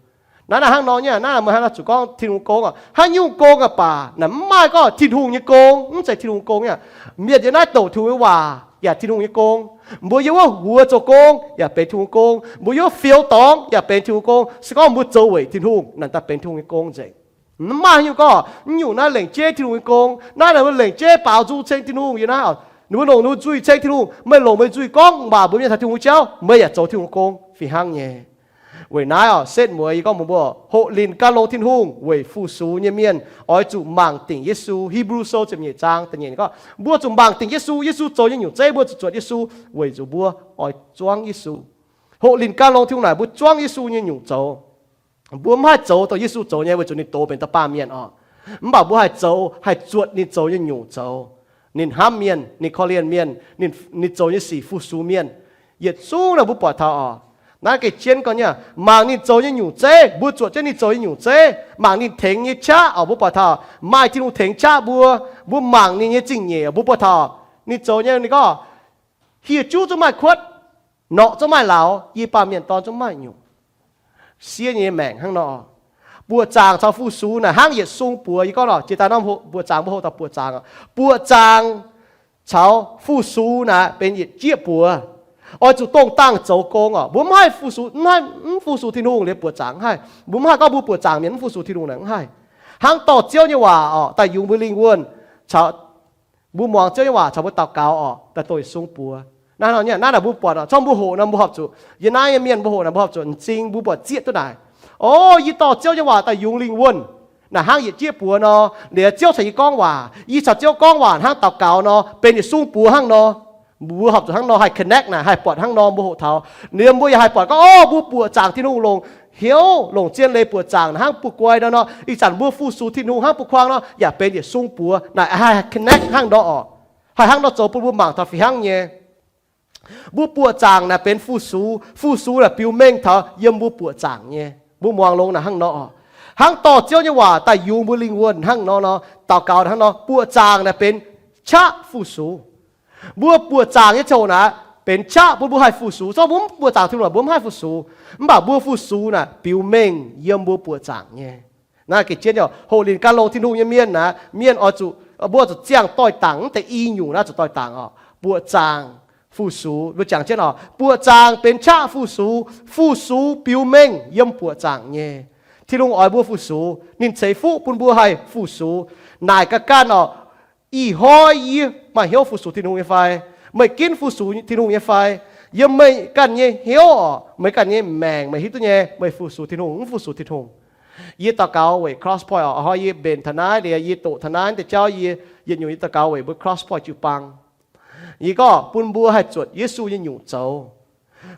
Naaiv naaic hnangv nor nyei. Naaiv naaic meih hnangv nor zuqc gorngv Tin-Hungh gong oc. Haaix nyungc gong aqv baac, naaic mv maaih gorngv Tin-Hungh nyei gong, mv zeiz Tin-Hungh gong nyei. Mienh yiem naaiv douc Tin-Hungh nyei waac yaac Tin-Hungh nyei gong. Mbuo yiem wuov huox zoux gong yaac benx Tin-Hungh gong. Mbuo yiem wuov fioux dorngx yaac benx Tin-Hungh gong. Se gorngv mbuo zoux weic Tin-Hungh, naaic daaih benx Tin-Hungh nyei gong nzengc. Mv maaih haaix nyungc gorngv, mv nyungc naaiv lengc jeiv Tin-Hungh nyei gong, naaiv naaic mbuo lengc jeiv baaux nzung ceng Tin-Hungh yiem naaiv oc. Ninh mbuo longc ninh mbuo nzuih ceng Tin-Hungh. Meih longc meih nzuih gorngv waac mbuox mienh taux Tin-Hungh jauv, meih yaac zoux Tin-Hungh gong fih hnangv nyei. Weic naaiv oc, setv mueiz yie gorngv mbuox mbuo, hoqc linc gan longx Tin-Hungh weic fu-sux nyei mienh oix zuqc mangc dingc Yesu. Hipv^lu Sou ziepc nyeic zaang da'nyeic gorngv, mbuo zuqc mangc dingc Yesu. Yesu zoux nyei nyungc zeiv, mbuo zuqc zuotc Yesu weic zuqc mbuo oix zuangv Yesu. Hoqc linc gan longx Tin-Hungh naaic mbuo zuangv Yesu nyei nyungc zoux. Mbuo mv haih zoux dongh Yesu zoux nyei weic zuqc ninh doz benx dauh baamh mienh oc. Mv baac mbuo haih zoux, haih zuotc ninh zoux nyei nyungc zoux. Ninh hnamv mienh, ninh korv-lienh mienh, ninh, ninh zoux nyei sic fu-sux mienh. Yietc zungv naaic mbuo buatc taux oc. Naaiv gengh jienv gorn nyei, mangc ninh zoux nyei nyungc zeiv, mbuo zuotc jienv ninh zoux nyei nyungc zeiv, mangc ninh tengx nyei qaqv oc, mbuo buatc taux maaih Tin-Hungh tengx qaqv mbuo, mbuo mangc ninh nyei zingh nyeic oc, mbuo buatc taux ninh zoux nyei, ninh gorngv, hieh juv zungv maaih kuotv, norqc zungv maaih lauz, yie baamh mienh dorn zungv maaih nyungc. Siev nyei maengc hnangv nor. Buoqc zaangc caux fu-sux naaic hnangv yietc sung buoz. Yie gorngv nor, jiex daaih norm buoqc zaangc mbuo hoqc taux buoqc zaangc oc. Buoqc zaangc caux fu-sux naaic benx yietc jieqv buoz. Oix zuqc dongh dangh zoux gong oc. Mbuo mv haih fu-sux, mv haih, mv fu-sux Tin-Hungh liuz buoqc zaangc mv haih. Mbuo mv haih gorngv mbuo buoqc zaangc mienh mv fu-sux Tin-Hungh naaic mv haih. Hnangv dorh Ziouv nyei waac oc, daaih yungz mbuo lingh wuonh caux mbuo muangx Ziouv nyei waac caux mbuo daux gaux oc, daaih dongh yietc sung buoz. Naaiv nor, naaiv naaic mbuo buatc oc, zorqv mbuo hoqc nor mbuo horpc zuqc, yie naaiv nyei mienh mbuo hoqc naaic mbuo horpc zuqc m'zing mbuo buatc zieqv duqv naaic. O, yie dorh Ziouv nyei waac daaih yungz lingh wuonh naaic hnangv yietc jieqv buoz nor, liuz Ziouv caux yie gorngv waac, yie caux Ziouv gorngv waac hnangv daux gaux nor, benx yietc sung buoz hnangv nor. Mbuo horpc zuqc hnangv nor haih connect naaic, haih buatc hnangv nor mbuo hoqc taux. Liuz mbuo yaac haih buatc gorngv, o, mbuo buoqc zaangc Tin-Hungh longc hnyouv longc zien leiz buoqc zaangc naaic hnangv buo guai nor, ih zanc mbuo fu-sux Tin-Hungh hnangv buo kuang nor, yaac benx yietc sung buoz naaic, haih connect hnangv nor oc. Haih hnangv nor zoux bun mbuo mangc taux fih hnangv nyei. Mbuo buoqc zaangc naaic benx fu-sux, fu-sux naaic biux mengh taux yiem mbuo buoqc zaangc nyei. Mbuo muangx longx naaic hnangv nor oc. Hnangv dorh Ziouv nyei waac daaih yungz mbuo lingh wuonh hnangv nor nor, daux gaux hnangv nor, buoqc zaangc naaic benx qaqv fu-sux. Mbuo buoqc zaangc nyei ziangh hoc naaic benx qaqv bun mbuo haih fu-sux. Zorqv mbuo mv buoqc zaangc Tin-Hungh, mbuo mv haih fu-sux. Mv baac mbuo fu-sux naaic biux mengh yiem mbuo buoqc zaangc nyei. Naaiv gengh jienv nyei, hoqc linc gan longx Tin-Hungh nyei mienh naaic, mienh oix zuqc, mbuo zuqc ziangh doix-dangc, mv deix i nyungc naaiv zuqc doix-dangc oc. Buoqc zaangc, fu-sux, mbuo jangx jienv oc. Buoqc zaangc benx qaqv fu-sux, fu-sux biux mengh yiem buoqc zaangc nyei. Tin-Hungh oix mbuo fu-sux, ninh ceix fuqv bun mbuo haih fu-sux. Naaic ga'ganh oc, ih hnoi yie maaih hnyouv fu-sux Tin-Hungh nyei fai? Meih ginv fu-sux Tin-Hungh nyei fai? Yiem meih ganh nyei hnyouv oc, meih ganh nyei maengc meih hiuv duqv nyei, meih fu-sux Tin-Hungh, mv fu-sux Tin-Hungh. Yie daux gaux weic Cross Point oc, ih hnoi yie mbenc taux naaiv liuz, yie doqc taux naaiv deix jauv, yie yietc nyungc yie daux gaux weic mbuo Cross Point jiu-baang. Yie gorngv bun mbuo haih zuotc Yesu nyei nyungc zoux.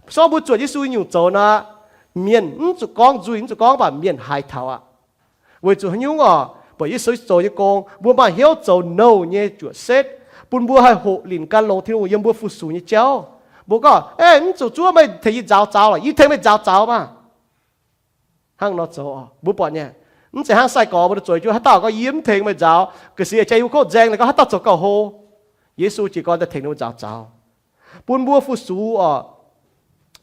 Se gorngv mbuo zuotc Yesu nyei nyungc zoux nor, mienh mv zuqc gorngv nzuih, mv zuqc gorngv, mv baac mienh haiz taux aqv. Weic zuqc haaix nyungc oc, buatc Yesu zoux nyei gong, mbuo maaih hnyouv zoux nouh nyei juoqc setv, bun mbuo haih hoqc linc gan longx Tin-Hungh yiem mbuo fu-sux nyei jauv. Mbuo gorngv, Ei, mv zuqc zuov meih tengx yie nzaaux zaux lorqc, yie tengx meih nzaaux zaux maah! Hnangv nor zoux oc, mbuo buatc nyei. Mv zeiz hnangv sai-gorx mbuo zueiz jienv haaix dauh gorngv, Yie mv tengx meih nzaaux, ga'sie jai yie wuov kouv nzaeng, ninh gorngv, Haaix dauh zoux gauh hlo? Yesu jiez gorn daaih tengx ninh mbuo nzaaux zaux, bun mbuo fu-sux oc.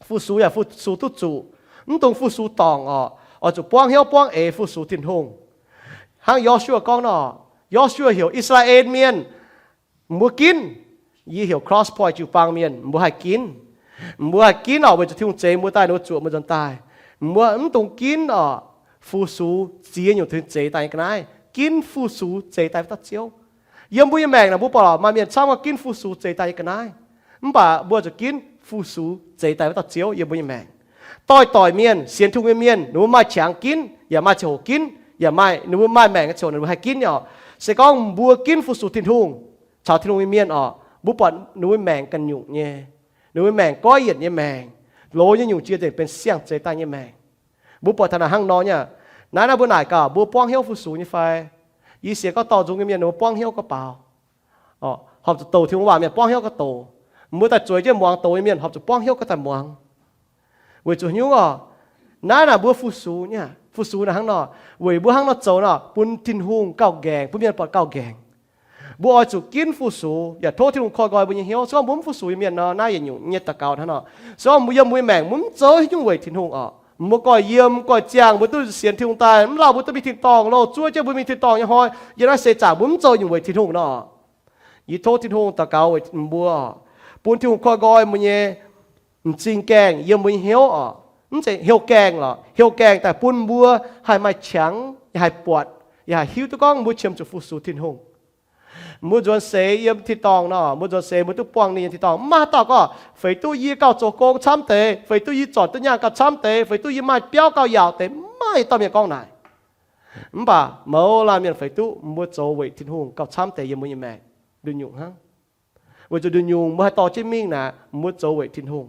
Fu-sux yaac fu-sux duqv zuqc. Mv dungx fu-sux dorngc oc. Oix zuqc buangv hnyouv buangv eix fu-sux Tin-Hungh. Hnangv Yo^su^waa gorngv nor, Yo^su^waa heuc I^saa^laa^en Mienh, mbuo ginv. Yie heuc Cross Point jiu-baang mienh, mbuo haih ginv. Mbuo haih ginv oc, weic zuqc Tin-Hungh zeix mbuo daaih, ninh mbuo zuoqc mbuo nzuonx daaih. Mbuo mv dungx ginv oc, fu-sux ziex nyungc Tin-Hungh zeix daaih nyei ga'naaiv. Ginv fu-sux zeix daaih wuov dauh Ziouv. Yiem mbuo nyei maengc naaic, mbuo buatc maaih mienh camv gorngv ginv fu-sux zeix daaih nyei ga'naaiv. Mv baac mbuo zuqc ginv fu-sux zeix daaih wuov dauh Ziouv yiem mbuo nyei maengc. Doix-doix mienh, sienx Tin-Hungh nyei mienh, ninh mbuo maaih qangx ginv, yaac maaih ziangh hoc ginv, yaac maaih ninh mbuo maaih maengc nyei ziangh hoc ninh mbuo haih ginv nyei oc. Se gorngv mbuo ginv fu-sux Tin-Hungh caux Tin-Hungh nyei mienh oc, mbuo buatc ninh mbuo maengc ganh nyungc nyei, ninh mbuo maengc goiv yienc nyei maengc, loz nyei nyungc jiex nzengc benx siang-zeix daaih nyei maengc. Mbuo buatc taux naaic hnangv nor nyei. Naaiv naaiv mbuo naaic gaax, mbuo buangv hnyouv fu-sux nyei fai? Yie sienx gorngv dorh nzung nyei mienh ninh mbuo buangv hnyouv gauh baaux. Horpc zuqc douc Tin-Hungh waac mienh buangv hnyouv gauh douc. Mbuo daaih zueiz jienv muangx doz nyei mienh horpc zuqc buangv hnyouv gauh daaih muangx. Weic zuqc nyungc oc, naaiv naaic mbuo fu-sux nyei, fu-sux naaic hnangv nor, weic mbuo hnangv nor zoux nor bun Tin-Hungh gauh nqaengc, bun mienh buatc gauh nqaengc. Mbuo oix zuqc ginv fu-sux yaac tov Tin-Hungh koi nqoi mbuo nyei hnyouv. Se gorngv mbuo mv fu-sux nyei mienh nor, naaiv yietc nyungc nyei daux gaux hnangv nor. Se gorngv mbuo yiem mbuo nyei maengc mbuo mv zoux nyungc weic Tin-Hungh oc, mbuo goiv yiem goiv ziangh mbuo duqv sienx Tin-Hungh daaih, mv lauh mbuo duqv mingh tin-dorngh, loz zuov jienv mbuo mingh tin-dorngh nyei hnoi, yiem naaiv seix zaangc mbuo mv zoux nyungc weic Tin-Hungh nor. Yie tov Tin-Hungh daux gaux weic mbuo oc, bun Tin-Hungh koi nqoi mbuo nyei m'zing gaengh yiem mbuo nyei hnyouv oc. Mv zeiz hnyouv gaengh lorqc, hnyouv gaengh daaih bun mbuo haih maaih qangx, yaac haih buatc, yaac haih hiuv duqv gorngv mbuo qiemx zuqc fu-sux Tin-Hungh. Mbuo nzuonx seix yiem tin-dorngh nor, mbuo nzuonx seix mbuo duqv buangh ninh nyei tin-dorngh, mv maaih haaix dauh gorngv feix duqv yie gauh zoux gong camv deix, feix duqv yie zornc duqv nyaanh gauh camv deix, feix duqv yie maaih biauv gauh yaauc deix, mv maaih dauh mienh gorngv naaic. Mv baac mouz laanh mienh feix duqv mbuo zoux weic Tin-Hungh gauh camv deix yiem mbuo nyei maengc nduqc nyungc hnangv. Weic zuqc nduqc nyungc mbuo haih dorh jienv mingh naaic, mbuo zoux weic Tin-Hungh.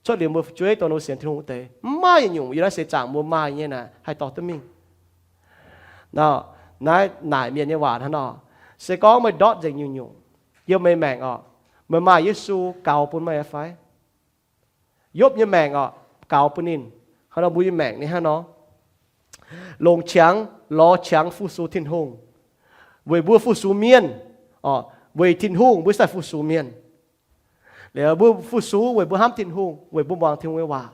Cuotv liuz mbuo fu'jueiv dongh ninh mbuo sienx Tin-Hungh wuov deix, mv maaih yietc nyungc yiem naaiv seix zaangc mbuo maaih nyei naaic haih dorh duqv mingh. Naaiv naaic mienh nyei waac hnangv nor, se gorngv meih ndortv nzengc nyungc-nyungc yiem meih maengc oc, meih maaih Yesu gaux bun meih fai? Yopv nyei maengc oc, gaux bun ninh. Hnangv nor mbuo nyei maengc ninh hnangv nor. Longc qangx, lorz qangx fu-sux Tin-Hungh, weic mbuo fu-sux mienh. Weic Tin-Hungh mbuo se daaih fu-sux mienh. Liuz mbuo fu-sux weic mbuo hnamv Tin-Hungh, weic mbuo muangx Tin-Hungh nyei waac.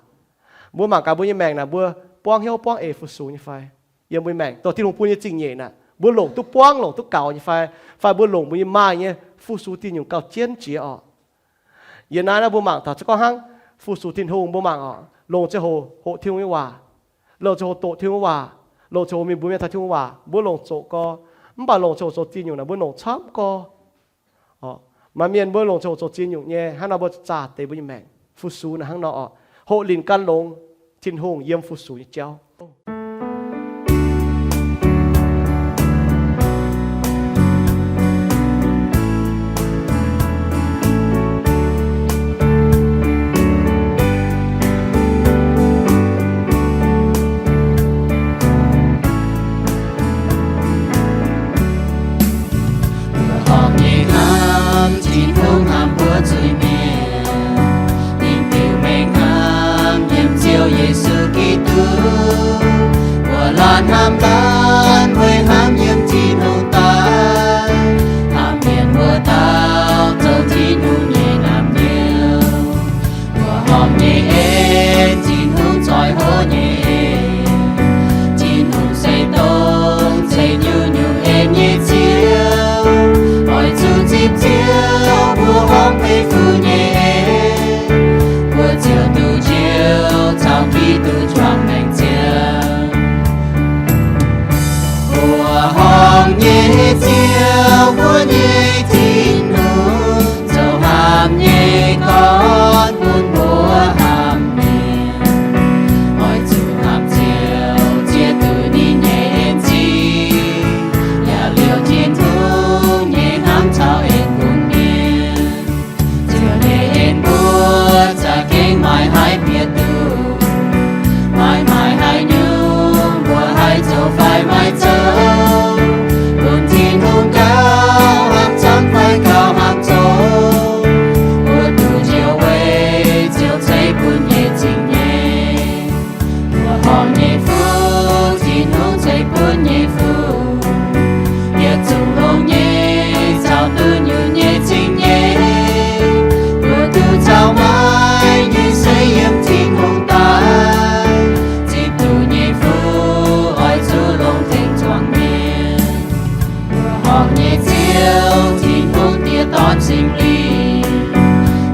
Mbuo mangc gaax mbuo nyei maengc naaic mbuo buangv hnyouv buangv eix fu-sux nyei fai? Yiem mbuo nyei maengc dongh Tin-Hungh bun nyei zingh nyeic naaic, mbuo longc duqv buangv, longc duqv gaux nyei fai? Fai mbuo longc mbuo nyei maaih nyei fu-sux diuh nyungc gauh jienv jiex orqc? Yiem naaiv naaiv mbuo mangc taux za'gengh hnangv fu-sux Tin-Hungh, mbuo mangc orqc, longc ziangh hoc hoqc Tin-Hungh nyei waac, longc ziangh hoc doqc Tin-Hungh nyei waac, longc ziangh hoc mingh mbuox mienh taux Tin-Hungh waac, mbuo longc zoqc gorx. Mv baac longc ziangh hoc zoux zingh nyungc naaic mbuo longc camv gorx. Maaih mienh mbuo longc ziangh hoc zoux zingh nyungc nyei, hnangv nor mbuo zaah deix mbuo nyei maengc. Fu-sux naaic hnangv nor orqc, hoqc linc gan longx Tin-Hungh yiem fu-sux nyei jauv. Mbuo horpc nyei hnamv Tin-Hungh hnamv mbuo zuiz-mienh, ninh biux mengh hnamv yiem Ziouv Yesu Giduc. Mbuo laanh hnamv laanh weic hnamv yiem Tin-Hungh daaih, hnamv mienh mbuo dauh zoux Tin-Hungh nyei naamh nyouz. Mbuo horpc nyei en, Tin-Hungh zoih hlo nyei en. Tin-Hungh se dongh ceix nyungc-nyungc en nyei Ziouv. Oix zuqc zipv Ziouv mbuo horpc beiv fuqv nyei en, mbuo ziouc duqv njoux caux Giduc juangc maengc ziangh. Mbuo horpc nyei Ziouv, mbuo nyei Tin-Hungh, zoux hnamv nyei gorn bun mbuo hnamv mienh. Oix zuqc hnamv Ziouv ziex duqv ninh nyei en zingh, yaac liouc Tin-Hungh nyei hnamv caux en bun mienh. Ziouv nyei en mbuo za'gengh maaih haaix bieqc duqv? Maaih, maaih haaix nyungc mbuo haih zoux fai maiv zoux, bun Tin-Hungh gauh hnamv camv fai gauh hnamv zoqc, mbuo duqv njoux weic Ziouv ceix bun nyei zingh nyeic. Mbuo horpc nyei fuqv, Tin-Hungh ceix bun nyei fuqv, yietc zungv longx nyei, caux duqv nyungc nyei zingh nyeic. Mbuo duqv caux maaih nyei se yiem Tin-Hungh daaih. Zipv duqv nyei fuqv oix zuqc longx tengx zuangx mienh. Mbuo horpc nyei Ziouv, Tin-Hungh Diex, Dorn, Singx Lingh,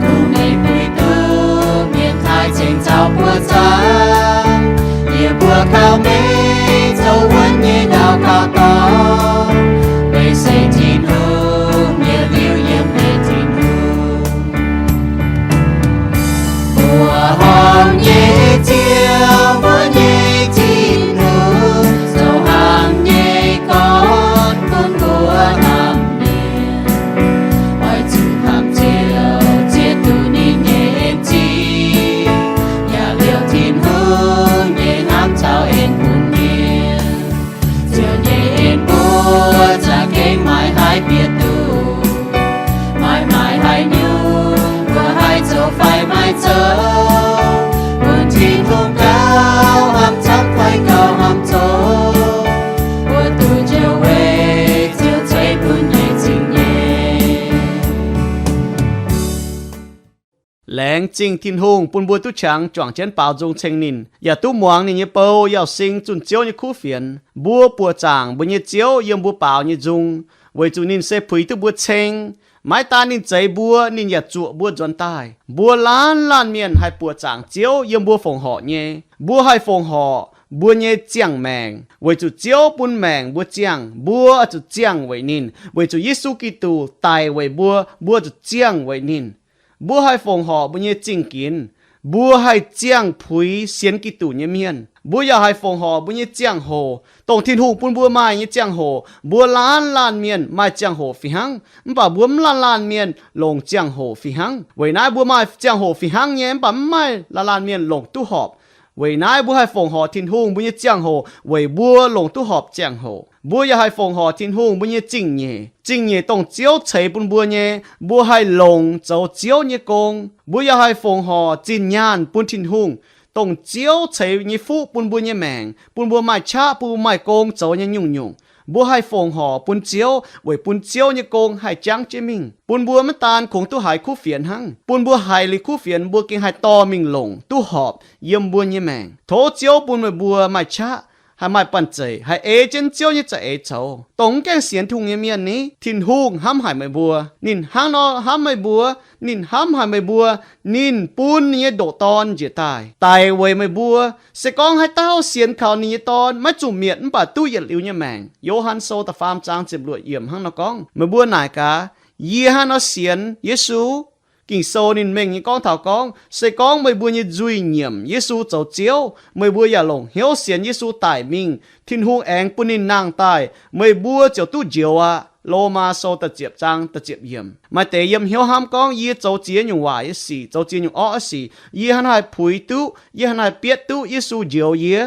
kungx mingh puix duqv mienh taaih cingx caux mbuo zaangc. Yie mbuo kaux meih zoux wuonv nyei ndau gauh dorngx, meih se Tin-Hungh, yie liuz yiem meih Tin-Hungh. Mbuo horpc nyei Ziouv, mbuo nyei Tin-Hungh, zoux hnamv nyei gorn bun mbuo hnamv mienh. Oix zuqc hnamv Ziouv ziex duqv ninh nyei en zingh, yaac liouc Tin-Hungh nyei hnamv caux en bun mienh. Ziouv nyei en mbuo za'gengh maaih haaix bieqc duqv? Maaih, maaih haaix nyungc mbuo haih zoux fai maiv zoux, bun Tin-Hungh gauh hnamv camv fai gauh hnamv zoqc, mbuo duqv njoux weic Ziouv ceix bun nyei zingh nyeic. Laengz zingh Tin-Hungh bun mbuo duqv qangx juangc jienv baaux nzung ceng ninh, yaac duqv muangx ninh nyei bou, yaac sing zunh Ziouv nyei kuv fienx. Mbuo buoqc zaangc mbuo nyei Ziouv yiem mbuo baaux nyei nzung, weic zuqc ninh se puix duqv mbuo ceng. Maiv daan ninh zeix mbuo, ninh yaac zuoqc mbuo nzuonx daaih. Mbuo laanh laanh mienh haih buoqc zaangc Ziouv yiem mbuo fongc horc nyei. Mbuo haih fongc horc mbuo nyei ziangh maengc, weic zuqc Ziouv bun maengc mbuo ziangh. Mbuo zuqc ziangh weic ninh, weic zuqc Yesu Giduc daic weic mbuo, mbuo zuqc ziangh weic ninh. Mbuo haih fongc horc mbuo nyei zingh ginx. Mbuo haih ziangh puix sienx Giduc nyei mienh. Mbuo yaac haih fongc horc mbuo nyei ziangh hoc, dongh Tin-Hungh bun mbuo maaih nyei ziangh hoc. Mbuo laanh laanh mienh maaih ziangh hoc fih hnangv, mv baac mbuo mv laanh laanh mienh longc ziangh hoc fih hnangv. Weic naaiv mbuo maaih ziangh hoc fih hnangv nyei, mv baac mv maaih laanh laanh mienh longc duqv horpc. Weic naaiv mbuo haih fongc horc Tin-Hungh mbuo nyei ziangh hoc, weic mbuo longc duqv horpc ziangh hoc. Mbuo yaac haih fongc horc Tin-Hungh mbuo nyei zingh nyeic. Zingh nyeic dongh Ziouv ceix bun mbuo nyei, mbuo haih longc zoux Ziouv nyei gong. Mbuo yaac haih fongc horc zinh nyaanh bun Tin-Hungh. dongh Ziouv ceix nyei fuqv bun mbuo nyei maengc, bun mbuo maaih qaqv, bun mbuo maaih gong zoux nyei nyungc-nyungc. Mbuo haih fongc horc bun Ziouv weic bun Ziouv nyei gong haih jangv jienv mingh, bun mbuo maiv daan kungx duqv haiz kuv fienx hnangv, bun mbuo haiz liuz kuv fienx mbuo gengh haih dorh mingh longc duqv horpc yiem mbuo nyei maengc. Tov Ziouv bun meih mbuo maaih qaqv, haih maaih banh zeic, haih ei jienv Ziouv nyei za'eix zoux. Dongh mv gaengh sienx Tin-Hungh nyei mienh ni, Tin-Hungh hnamv haic meih mbuo. Ninh hnangv nor hnamv meih mbuo. Ninh hnamv haic meih mbuo. Ninh bun ninh nyei ndoqc Dorn njiec daaih daic weic meih mbuo. Se gorngv haaix dauh sienx kaux ninh nyei Dorn maiv zuqc mietc mv baac duqv yietc liuz nyei maengc. Yo^han Sou da'faam zaang ziepc luoqc yiemc hnangv nor gorngv. Meih mbuo naaic gaax, yie hnangv nor sienx Yesu? Ging-Sou ninh mengh nyei gorngv taux gorngv, se gorngv meih mbuo nyei nzuih nyiemc Yesu zoux Ziouv, meih mbuo yaac longc hnyouv sienx Yesu daic mingh, Tin-Hungh aengx bun ninh nangh daaih, meih mbuo ziouc duqv njoux aqv. Lomaa Sou da'ziepc zaang da'ziepc yiemc. Maaih deix yiem hnyouv hnamv gorngv, yie zoux ziex nyungc waaic nyei sic, zoux ziex nyungc orqv nyei sic, yie hnangv haaix puix duqv, yie hnangv haaix bietv duqv Yesu njoux yie?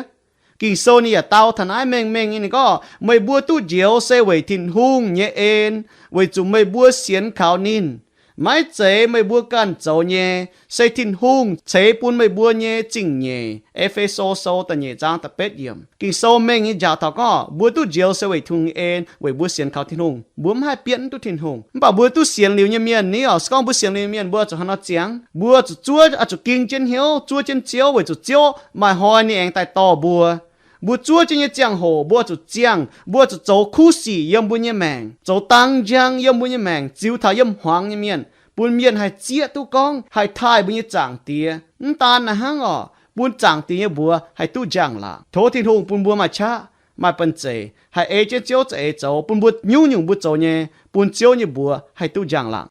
Ging-Sou ninh yaac dau taux naaiv mengh mengh nyei, ninh gorngv, meih mbuo duqv njoux se weic Tin-Hungh nyei en, weic zuqc meih mbuo sienx kaux ninh. Maiv zeiz meih mbuo ganh zoux nyei, se Tin-Hungh ceix bun meih mbuo nyei zingh nyeic. E^fe^so Sou da'nyeic zaang da'betv yiemc. Ging-Sou mengh nyei njaaux taux gorngv mbuo duqv njoux se weic Tin-Hungh nyei en, weic mbuo sienx kaux Tin-Hungh. Mbuo mv haih bietv mv duqv Tin-Hungh. Mv baac mbuo duqv sienx liuz nyei mienh ni oc, se gorngv mbuo sienx liuz nyei mienh, mbuo zuqc hnangv nor ziangx, mbuo zuqc zuov, zuqc ging jienv hnyouv zuov jienv Ziouv, weic zuqc Ziouv maaih hnoi ninh aengx daaih dorh mbuo. Mbuo zuov jienv nyei ziangh hoc mbuo zuqc ziangh, mbuo zuqc zoux kuv sic yiem mbuo nyei maengc, zoux dang njang yiem mbuo nyei maengc, ziux taux yiem hmuangx nyei mienh, bun mienh haih zieqv duqv gorngv haih taaih mbuo nyei Zaangc Diex. Mv daan naaiv hnangv oc, bun Zaangc Diex nyei mbuox haih duqv njang-laangc. Tov Tin-Hungh bun mbuo maaih qaqv, maaih banh zeic, haih ei jienv Ziouv za'eix zoux, bun mbuo nyungc-nyungc mbuo zoux nyei, bun Ziouv nyei mbuox haih duqv njang-laangc.